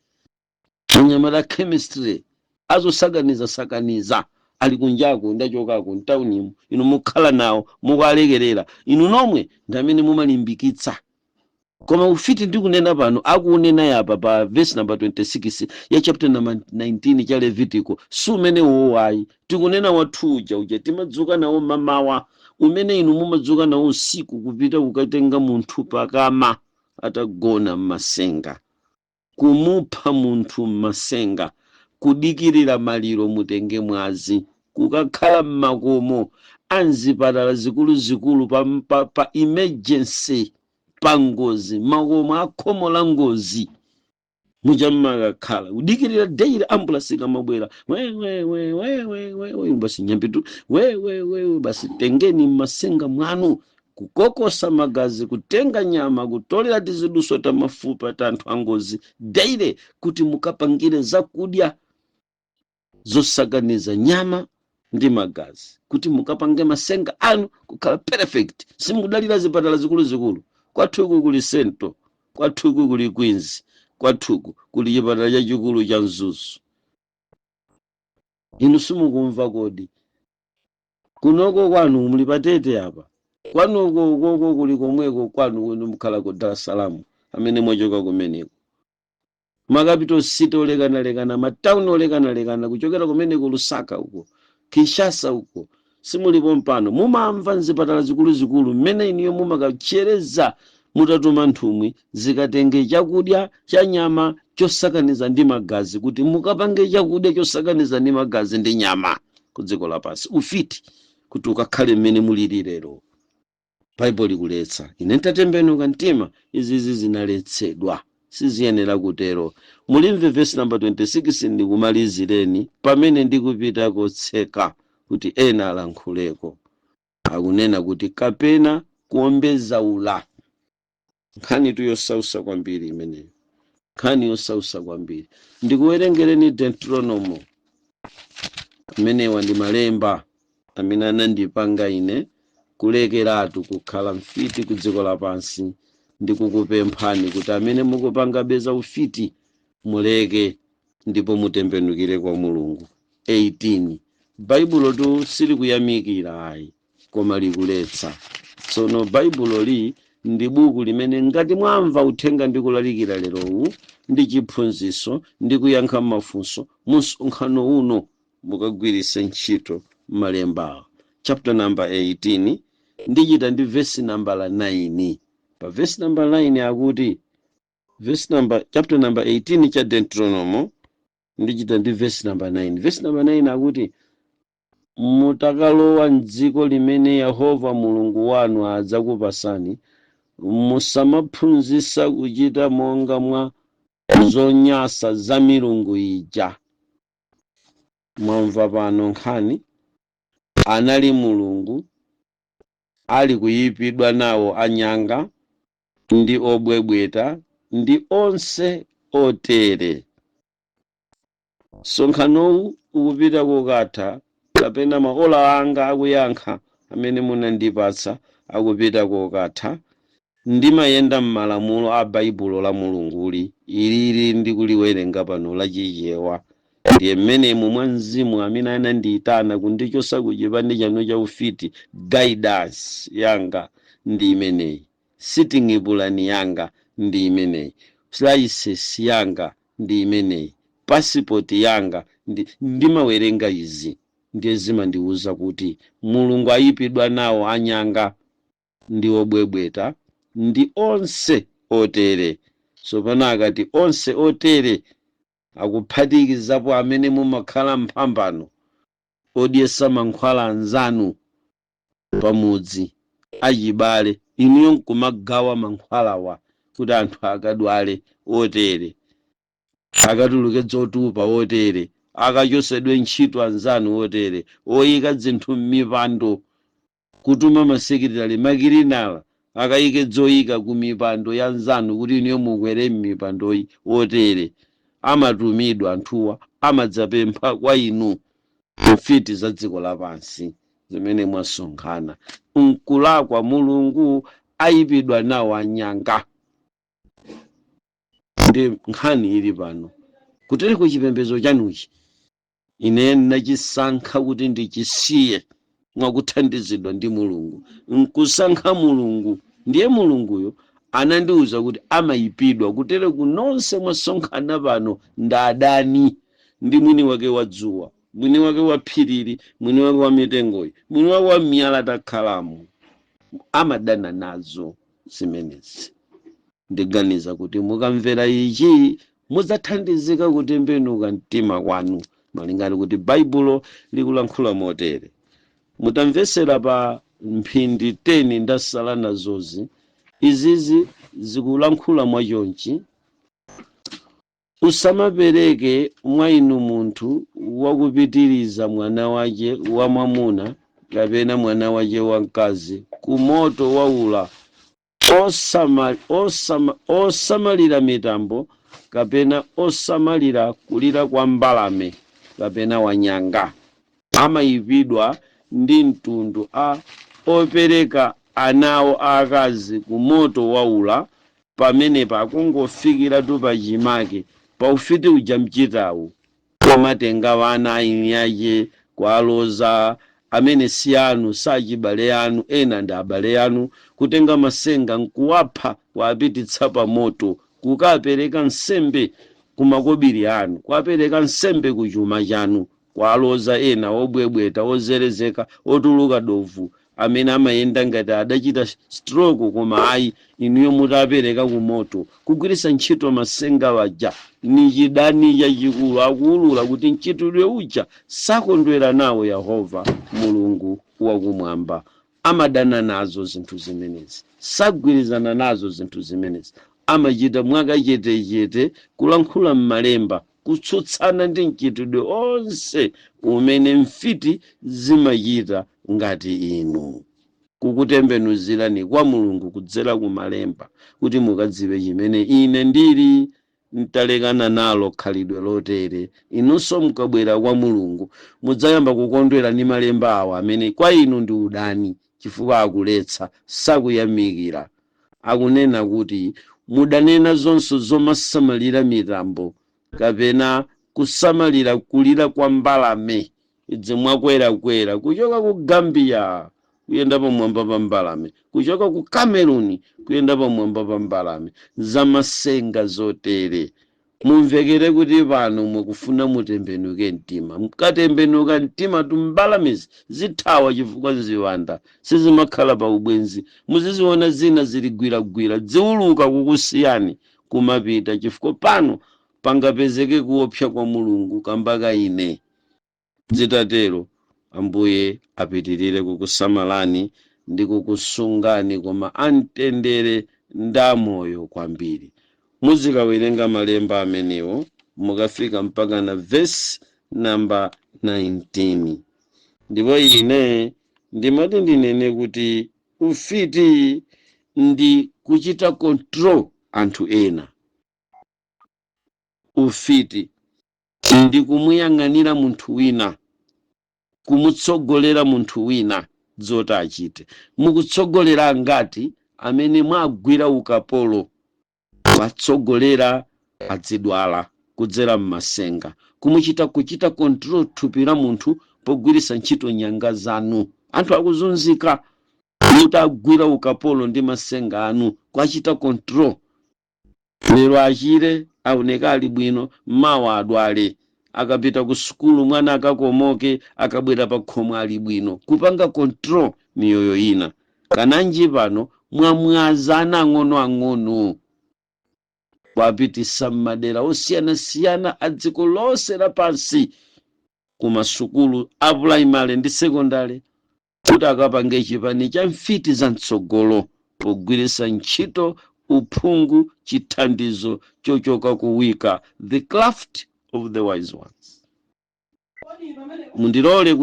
Anyamata chemistry azosakaniza sakaniza ali kunjaku, ndachokako mtaunimu. Inu mukhala nawo, mukualekerera. Inu nomwe ndi amene mumalimbikitsa. Koma ufiti ndikunena pano, akunena yapa pa verse number 26 ya chapter number 19 cha Levitico, si umene wowayi. Tikunena wathu uja, uja timadzuka nawo mamawa, umene inu mumadzuka nawo usiku, kupita kukatenga munthu pakama atagona mmasenga, kumupha munthu mmasenga, kudikirira maliro mutenge mwazi, kukakhala mmakomo anzipatala zikuluzikulu pa emergency, pa ngozi, makomo akhomo la ngozi muja mmakakhala kudikirira daily ambulance ikamabwera, we we we we we we we, basi nyambitu, we we we we, basi tengeni mmasenga mwanu, kukokosa magazi, kutenga nyama, kutolera tiziduso ta mafupa ta anthu angozi daily, kuti mukapangire zakudya zosakaniza nyama ndi magazi, kuti mukapange masenga anu kukhala perfect. Simukudalira zipatala zikuluzikulu. Kwathuku kuli Sento, kwathuku kuli Queens, kwathuku kuli chipatala chachikulu cha Mzuzu. Inu simukumva kodi? Kunoko kwanu muli patete apa, kwanuko ukoko kuli komweko kwanu kwenu, mukhala ku Dar es Salaam, amene mwachoka kumeneko, ma capital city olekanalekana, matauni olekanalekana, kuchokera kumeneko, Lusaka uko, Kinshasa uko, simulipo mpano mumamva mzipatala zikuluzikulu mmene iniyo mumakachereza mutatuma nthumwi zikatenge chakudya cha nyama chosakaniza ndi magazi, kuti mukapange chakudya chosakaniza ndi magazi ndi nyama ku dziko lapansi, ufiti, kuti ukakhale mmene mulili lero. Baibulo likuletsa. Ine ntatembenuka mtima, izizi zinaletsedwa, siziyenera kutero. Mulimve verse number 26, ndikumalizireni pamene ndikupita kotseka kuti ena alankhuleko. Akunena kuti kapena kuombeza ula. Nkhani tu yosausa kwambiri imeneyo, nkhani yosausa kwambiri. Ndikuwerengereni Deuteronomo. Amenewa ndi malemba amene anandipanga ine kulekeratu kukhala mfiti ku dziko lapansi, ndikukupemphani kuti amene mukupanga beza ufiti muleke ndipo mutembenukire kwa Mulungu. 18, Baibulo tu silikuyamikira ayi, koma likuletsa. Tsono Baibulo li ndi buku limene ngati mwamva uthenga ndi kulalikira lerowu ndi chiphunzitso ndi kuyankha mafunso mu msonkhano uno, mukagwiritse ntchito malembawa. Chapter number 18, ndichita ndi verse number la 9. Pa verse number 9 akuti, verse number, chapter number 18 cha Deuteronomo, ndichita ndi verse number 9. Verse number 9 akuti, mutakalowa mdziko limene Yehova Mulungu wanu adzakupasani, musamaphunzitsa kuchita monga mwa zonyasa za milungu ija. Mwamva pano nkhani? Anali Mulungu ali kuyipidwa nawo anyanga ndi obwebweta ndi onse otere. Msonkhanowu ukupita kokatha, kapena maola anga akuyankha amene munandipatsa akupita kokatha. Ndimayenda m'malamulo a Baibulo la Mulunguli ilili ndikuliwerenga pano lachichewa. Ndiye mmenemu mwa mzimu amene anandiyitana kundichosa ku chipande chanu cha ufiti, guidance yanga ndi imeneyi, sitting plan yanga ndi imeneyi, license yanga ndi imeneyi, passport yanga ndi ndimawerenga izi, ndiye zimandiwuza kuti Mulungu ayipidwa nawo anyanga ndi obwebweta ndi onse otere. Tsopano akati onse otere, akuphatikizapo amene mumakhala mphambano, odyesa mankhwala anzanu pamudzi, achibale, inuyo nkumagawa mankhwalawa kuti anthu akadwale otere, akatuluke zotupa otere, akachosedwe ntchito anzanu otere, oyika zinthu m'mipando, kutuma masekretary, ma cleaner, akayike zoyika ku mipando ya nzanu kuti inuyo mukwere m'mipandoyi otere. Amatumidwa anthuwa, amadzapempha kwa inu mfiti za dziko lapansi zimene mwasonkhana nkulakwa. Mulungu ayipidwa nawo anyanga ndi nkhani ili pano. Kutereko chipembedzo chanuchi ine nachisankha kuti ndichisiye mwakuthandizidwa ndi Mulungu. Nkusankha Mulungu, ndiye Mulunguyo Anandiwuza kuti amayipidwa kutere kunonse mwasonkhana pano ndi adani ndi mwini wake wa dzuwa, mwini wake wa phiriri, mwini wake wa mitengoyi, mwini wake wa miyala takhalamo. Amadana nazo zimenezi. Ndiganiza kuti mukamvera ichi mudzathandizika kutembenuka mtima kwanu, malingana kuti Baibulo likulankhula motere. Mutamvesera pa mphindi 10 ndasala nazozi, izizi zikulankhula mwachonchi: "Usamapereke mwa inu munthu wakupitiriza mwana wace wamwamuna kapena mwana wace wamkazi ku moto waula, osamalira mitambo kapena osamalira kulira kwa mbalame kapena wanyanga." Amayipidwa ndi mtundu a opereka anawo aakazi ku moto waula. Pamenepa akungofikiratu pachimake paufiti uja mchitawu, komatenga wana aini ache kualoza amene si anu, sachibale anu, ena ndi abale anu, kutenga masenga nkuwapha, kuwapititsa pa moto, kukapereka nsembe kumakobiri anu, kuwapereka nsembe ku chuma chanu, kualoza ena obwebweta, ozerezeka, otuluka dovu, amene amayenda ngati adachita stroke, koma ayi, inuyo mutapereka ku moto kugwiritsa ntchito masenga waja. Ni chidani chachikulu. Akuwulula kuti mchitidwe uja sakondwera nawo Yehova Mulungu wakumwamba. Amadana nazo zinthu zimenezi, sagwirizana nazo zinthu zimenezi. Amachita mwakachetechete kulankhula m'malemba kutsutsana ndi mchitidwe onse umene mfiti zimachita ngati inu, kukutembenuzirani kwa Mulungu kudzera ku malemba kuti mukadziwe chimene ine ndili ntalekana nalo khalidwe lotere. Inunso mukabwera kwa Mulungu mudzayamba kukondwera ndi malemba awa amene kwa inu ndi udani, chifukwa akuletsa, sakuyamikira. Akunena kuti mudanena zonse zomasamalira mitambo kapena kusamalira kulira kwa mbalame, idzi mwakwerakwera kuchoka ku Gambia kuyenda pamwamba pa mbalame, kuchoka ku Cameroon kuyenda pamwamba pa mbalame, zamasenga zotere. Mumvekere kuti pano mukufuna mutembenuke mtima. Mkatembenuka mtima, tumbalamezi zithawa, chifukwa ziwanda sizimakhala pa ubwenzi. Muziziona zina ziligwiragwira, ziuluka kukusiyani kumapita, chifukwa pano pangapezeke kuopsa kwa Mulungu kambaka ine. Zitatero, Ambuye apitirire kukusamalani ndi kukusungani, koma amtendere ndamoyo kwambiri. Muzikawerenga malemba amenewo mukafika mpaka na vesi namba 19. Ndipo ine ndimati ndinene kuti ufiti ndi kuchita control anthu ena. Ufiti ndi kumuyang'anira munthu wina, kumutsogolera munthu wina zoti achite. Mukutsogolera ngati amene mwagwira ukapolo, watsogolera adzidwala kudzera mmasenga, kumuchita kuchita control thupi la munthu pogwiritsa ntchito nyanga zanu. Anthu akuzunzika mutagwira ukapolo ndi masenga anu, kwachita control. Lero achire, aoneka ali bwino, mawa adwale. Akapita ku sukulu mwana akakomoke, akabwera pa khomo ali bwino. Kupanga control miyoyo ina. Kananji pano mwamwaza ana ang'onoang'ono, kwapitisa m'madera osiyanasiyana a dziko lonse lapansi, ku masukulu a primary ndi secondary, kuti akapange chipani cha mfiti za mtsogolo pogwiritsa ntchito uphungu, chithandizo chochoka ku Wicca, the craft of the wise ones. Mundilole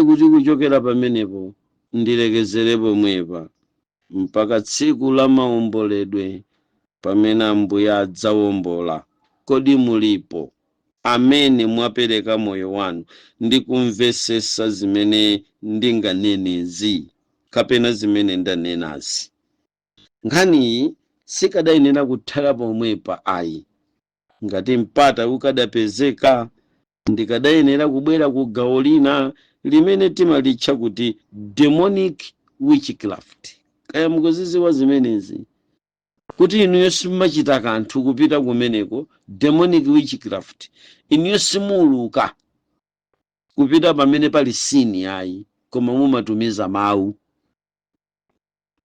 kuti kuchokera pamenepo ndilekezere pomwepa mpaka tsiku la maomboledwe pamene Ambuye adzawombola. Kodi mulipo amene mwapereka moyo wanu ndi kumvesesa zimene ndinganenezi kapena zimene ndanenazi? Nkhaniyi sikadayenera kuthala pomwepa ayi. Ngati mpata ukadapezeka, ndikadayenera kubwera ku gawo lina limene timalitcha kuti demonic witchcraft kapena Kaya mukuziziwa zimenezi, kuti inuyo simumachita kanthu kupita kumeneko, demonic witchcraft. Inuyo simuuluka kupita pamene pali scene ayi, koma mumatumiza mawu,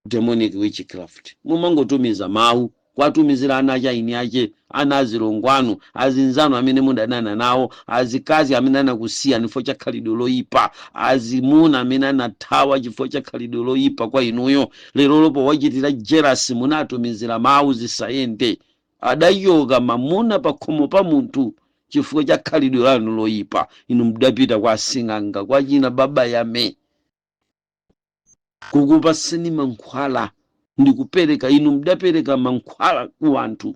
demonic witchcraft. Mumangotumiza mawu, kwatumizira ana achaini ache, ana azilongo anu, azinzanu amene mudanana nawo, azikazi amene anakusiya chifukwa cha khalidwe loyipa, azimuna amene anathawa chifukwa cha khalidwe loyipa kwa inuyo. Lero lopo wachitira jealous, munatumizira mawu zisayende. Adachoka mamuna pa khomo pa munthu chifukwa cha khalidwe lanu loyipa. Inu mudapita kwa asing'anga, kwa china baba yame, kukupaseni mankhwala ndikupereka. Inu mudapereka mankhwala ku anthu,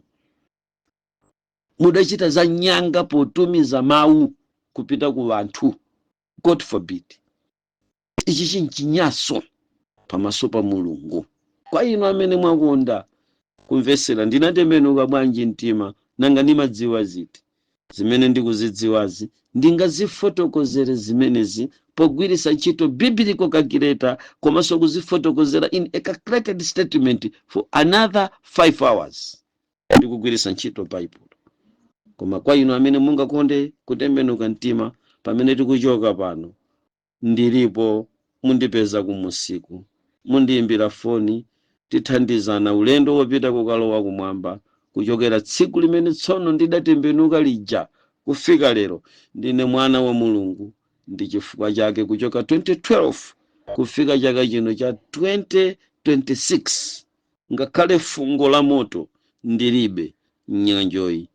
mudachita za nyanga potumiza mawu kupita ku anthu. God forbid. Ichi chinchinyaso pamaso pa Mulungu. Kwa inu amene mwakonda kumvesera, ndinatembenuka bwanji mtima? Nanga ndimadziwa ziti? Zimene ndikuzidziwazi ndingazifotokozere zimenezi pogwiritsa ntchito biblical calculator, komanso kuzifotokozera in a calculated statement for another 5 hours ndikugwiritsa ntchito Bible. Koma kwa inu amene mungakonde kutembenuka mtima pamene tikuchoka pano, ndilipo, mundipeza kumusiku, mundiyimbira foni, tithandizana ulendo wopita kukalowa kumwamba. Kuchokera tsiku limene tsono ndidatembenuka lija kufika lero, ndine mwana wa Mulungu. Ndi chifukwa chake kuchoka 2012 kufika chaka chino cha 2026, ngakhale fungo la moto ndilibe mnyanjoyi,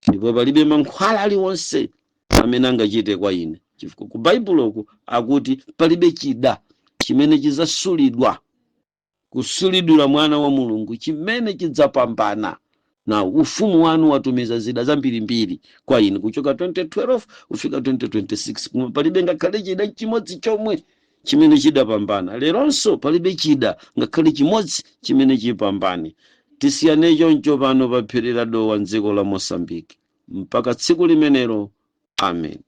ndipo palibe mankhwala aliwonse amene angachite kwa ine, chifukwa ku Baibuloku akuti palibe chida chimene chizasulidwa kusulidwira mwana wa Mulungu chimene chidzapambana. Na ufumu wanu watumiza zida zambirimbiri kwa inu kuchoka 2012 kufika 2026, koma palibe ngakhale chida chimodzi chomwe chimene chidapambana. Leronso palibe chida ngakhale chimodzi chimene chipambane. Tisiyane choncho pano pa phiri la Dowa mdziko la Mosambiki mpaka tsiku limenelo. Amen.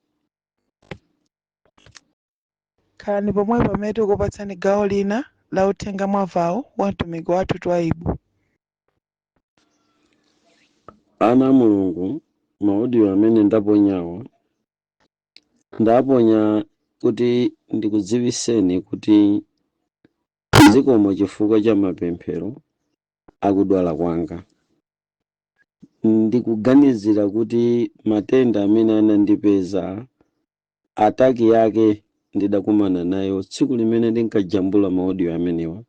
Khalani pomwe pamene tikupatsani gawo lina la uthenga mwavawo wa mtumiki wathu Twaibu. Ana a Mulungu, maaudio amene ndaponyawo ndaponya kuti ndikudziwiseni kuti zikomo chifukwa cha mapemphero akudwala kwanga. Ndikuganizira kuti matenda amene anandipeza, attack yake ndidakumana nayo tsiku limene ndinkajambula maaudio amenewa,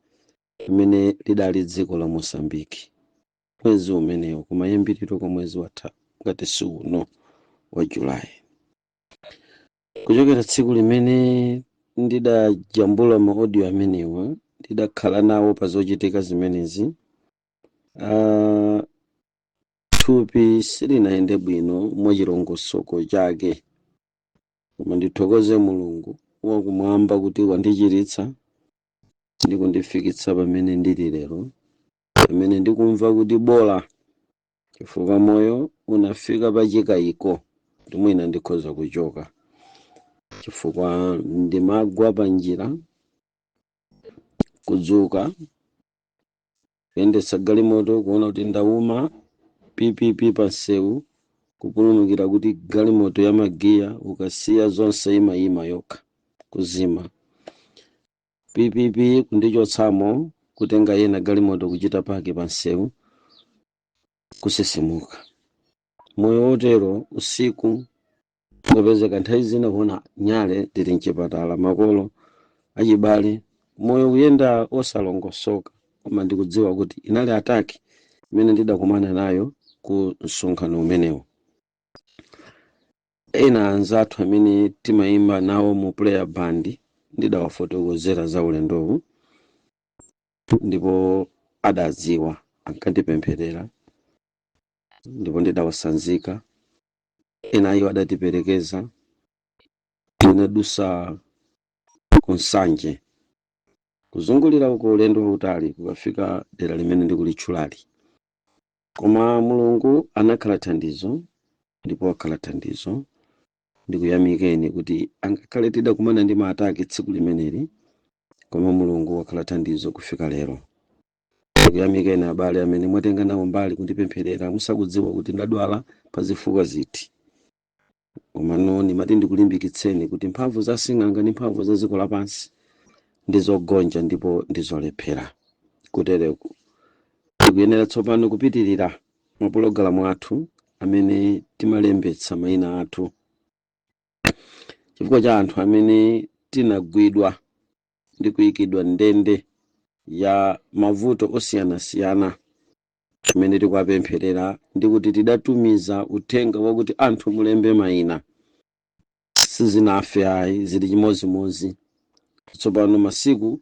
limene lidali dziko la Mosambiki, mwezi umenewo kumayambiriro kwa mwezi watha ngati si uno wa Julayi. Kuchokera tsiku limene ndidajambula maaudio amenewa, ndidakhala nawo pa zochitika zimenezi. Thupi silinayende bwino mwachilongosoko chake, koma ndithokoze Mulungu wakumwamba kuti wandichiritsa ndi kundifikitsa pamene ndili lero, pamene ndikumva kuti bola, chifukwa moyo unafika pachikayiko kuti mwina ndikhoza kuchoka, chifukwa ndimagwa pa njira, kudzuka, kuyendetsa galimoto, kuona kuti ndauma ppp pa msewu, kupulumukira kuti galimoto ya magiya ukasiya zonse imayima yokha, kuzima ppp, kundichotsamo, kutenga yena galimoto, kuchita park pa msewu, kusisimuka. Moyo wotero, usiku kupezeka nthawi zina kuona nyale, ndili mchipatala, makolo, achibale, moyo kuyenda osalongosoka. Koma ndikudziwa kuti inali attack imene ndidakumana nayo ku msonkhano umenewo. Ena anzathu amene timayimba nawo mu prayer band ndidawafotokozera za ulendowu, ndipo adadziwa, ankandipempherera, ndipo ndidawasanzika. Ena iwo adatiperekeza, ndinadusa ku Nsanje, kuzungulira uko, ulendo wautali kukafika dera limene ndikulitchulali. Koma Mulungu anakhala thandizo, ndipo wakhala thandizo. Ndikuyamikeni kuti angakhale tidakumana ndi ma attack tsiku limeneli, koma Mulungu wakhala thandizo kufika lero. Ndikuyamikeni abale amene mwatenga nawo mbali kundipempherera musakudziwa kuti ndadwala pa zifukwa ziti. Komano ndimati ndikulimbikitseni kuti mphamvu za sing'anga ndi mphamvu za dziko lapansi ndi zogonja ndipo ndi zolephera. Kutereku tikuyenera tsopano kupitirira mapulogalamu athu amene timalembetsa mayina athu chifukwa cha anthu amene tinagwidwa ndi kuyikidwa ndende ya mavuto osiyanasiyana amene tikuwapempherera, ndi kuti tidatumiza uthenga wakuti anthu mulembe mayina. Sizinafe ayi, zili chimozimozi. Tsopano masiku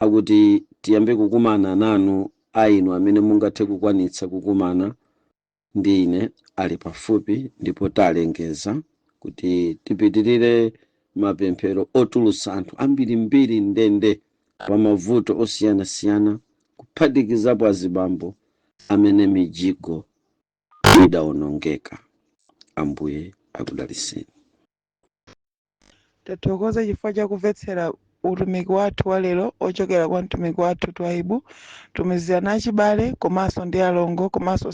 akuti tiyambe kukumana nanu, ainu amene mungathe kukwanitsa kukumana ndi ine, ali pafupi, ndipo talengeza kuti tipitirire mapemphero otulutsa anthu ambirimbiri ndende pa mavuto osiyanasiyana, kuphatikizapo azibambo amene mijigo idawonongeka. Ambuye akudalitseni. Tathokoza chifukwa chakumvetsera utumiki wathu wa lero ochokera kwa mtumiki wathu Twaibu. Tumizirani achibale komanso ndi alongo komanso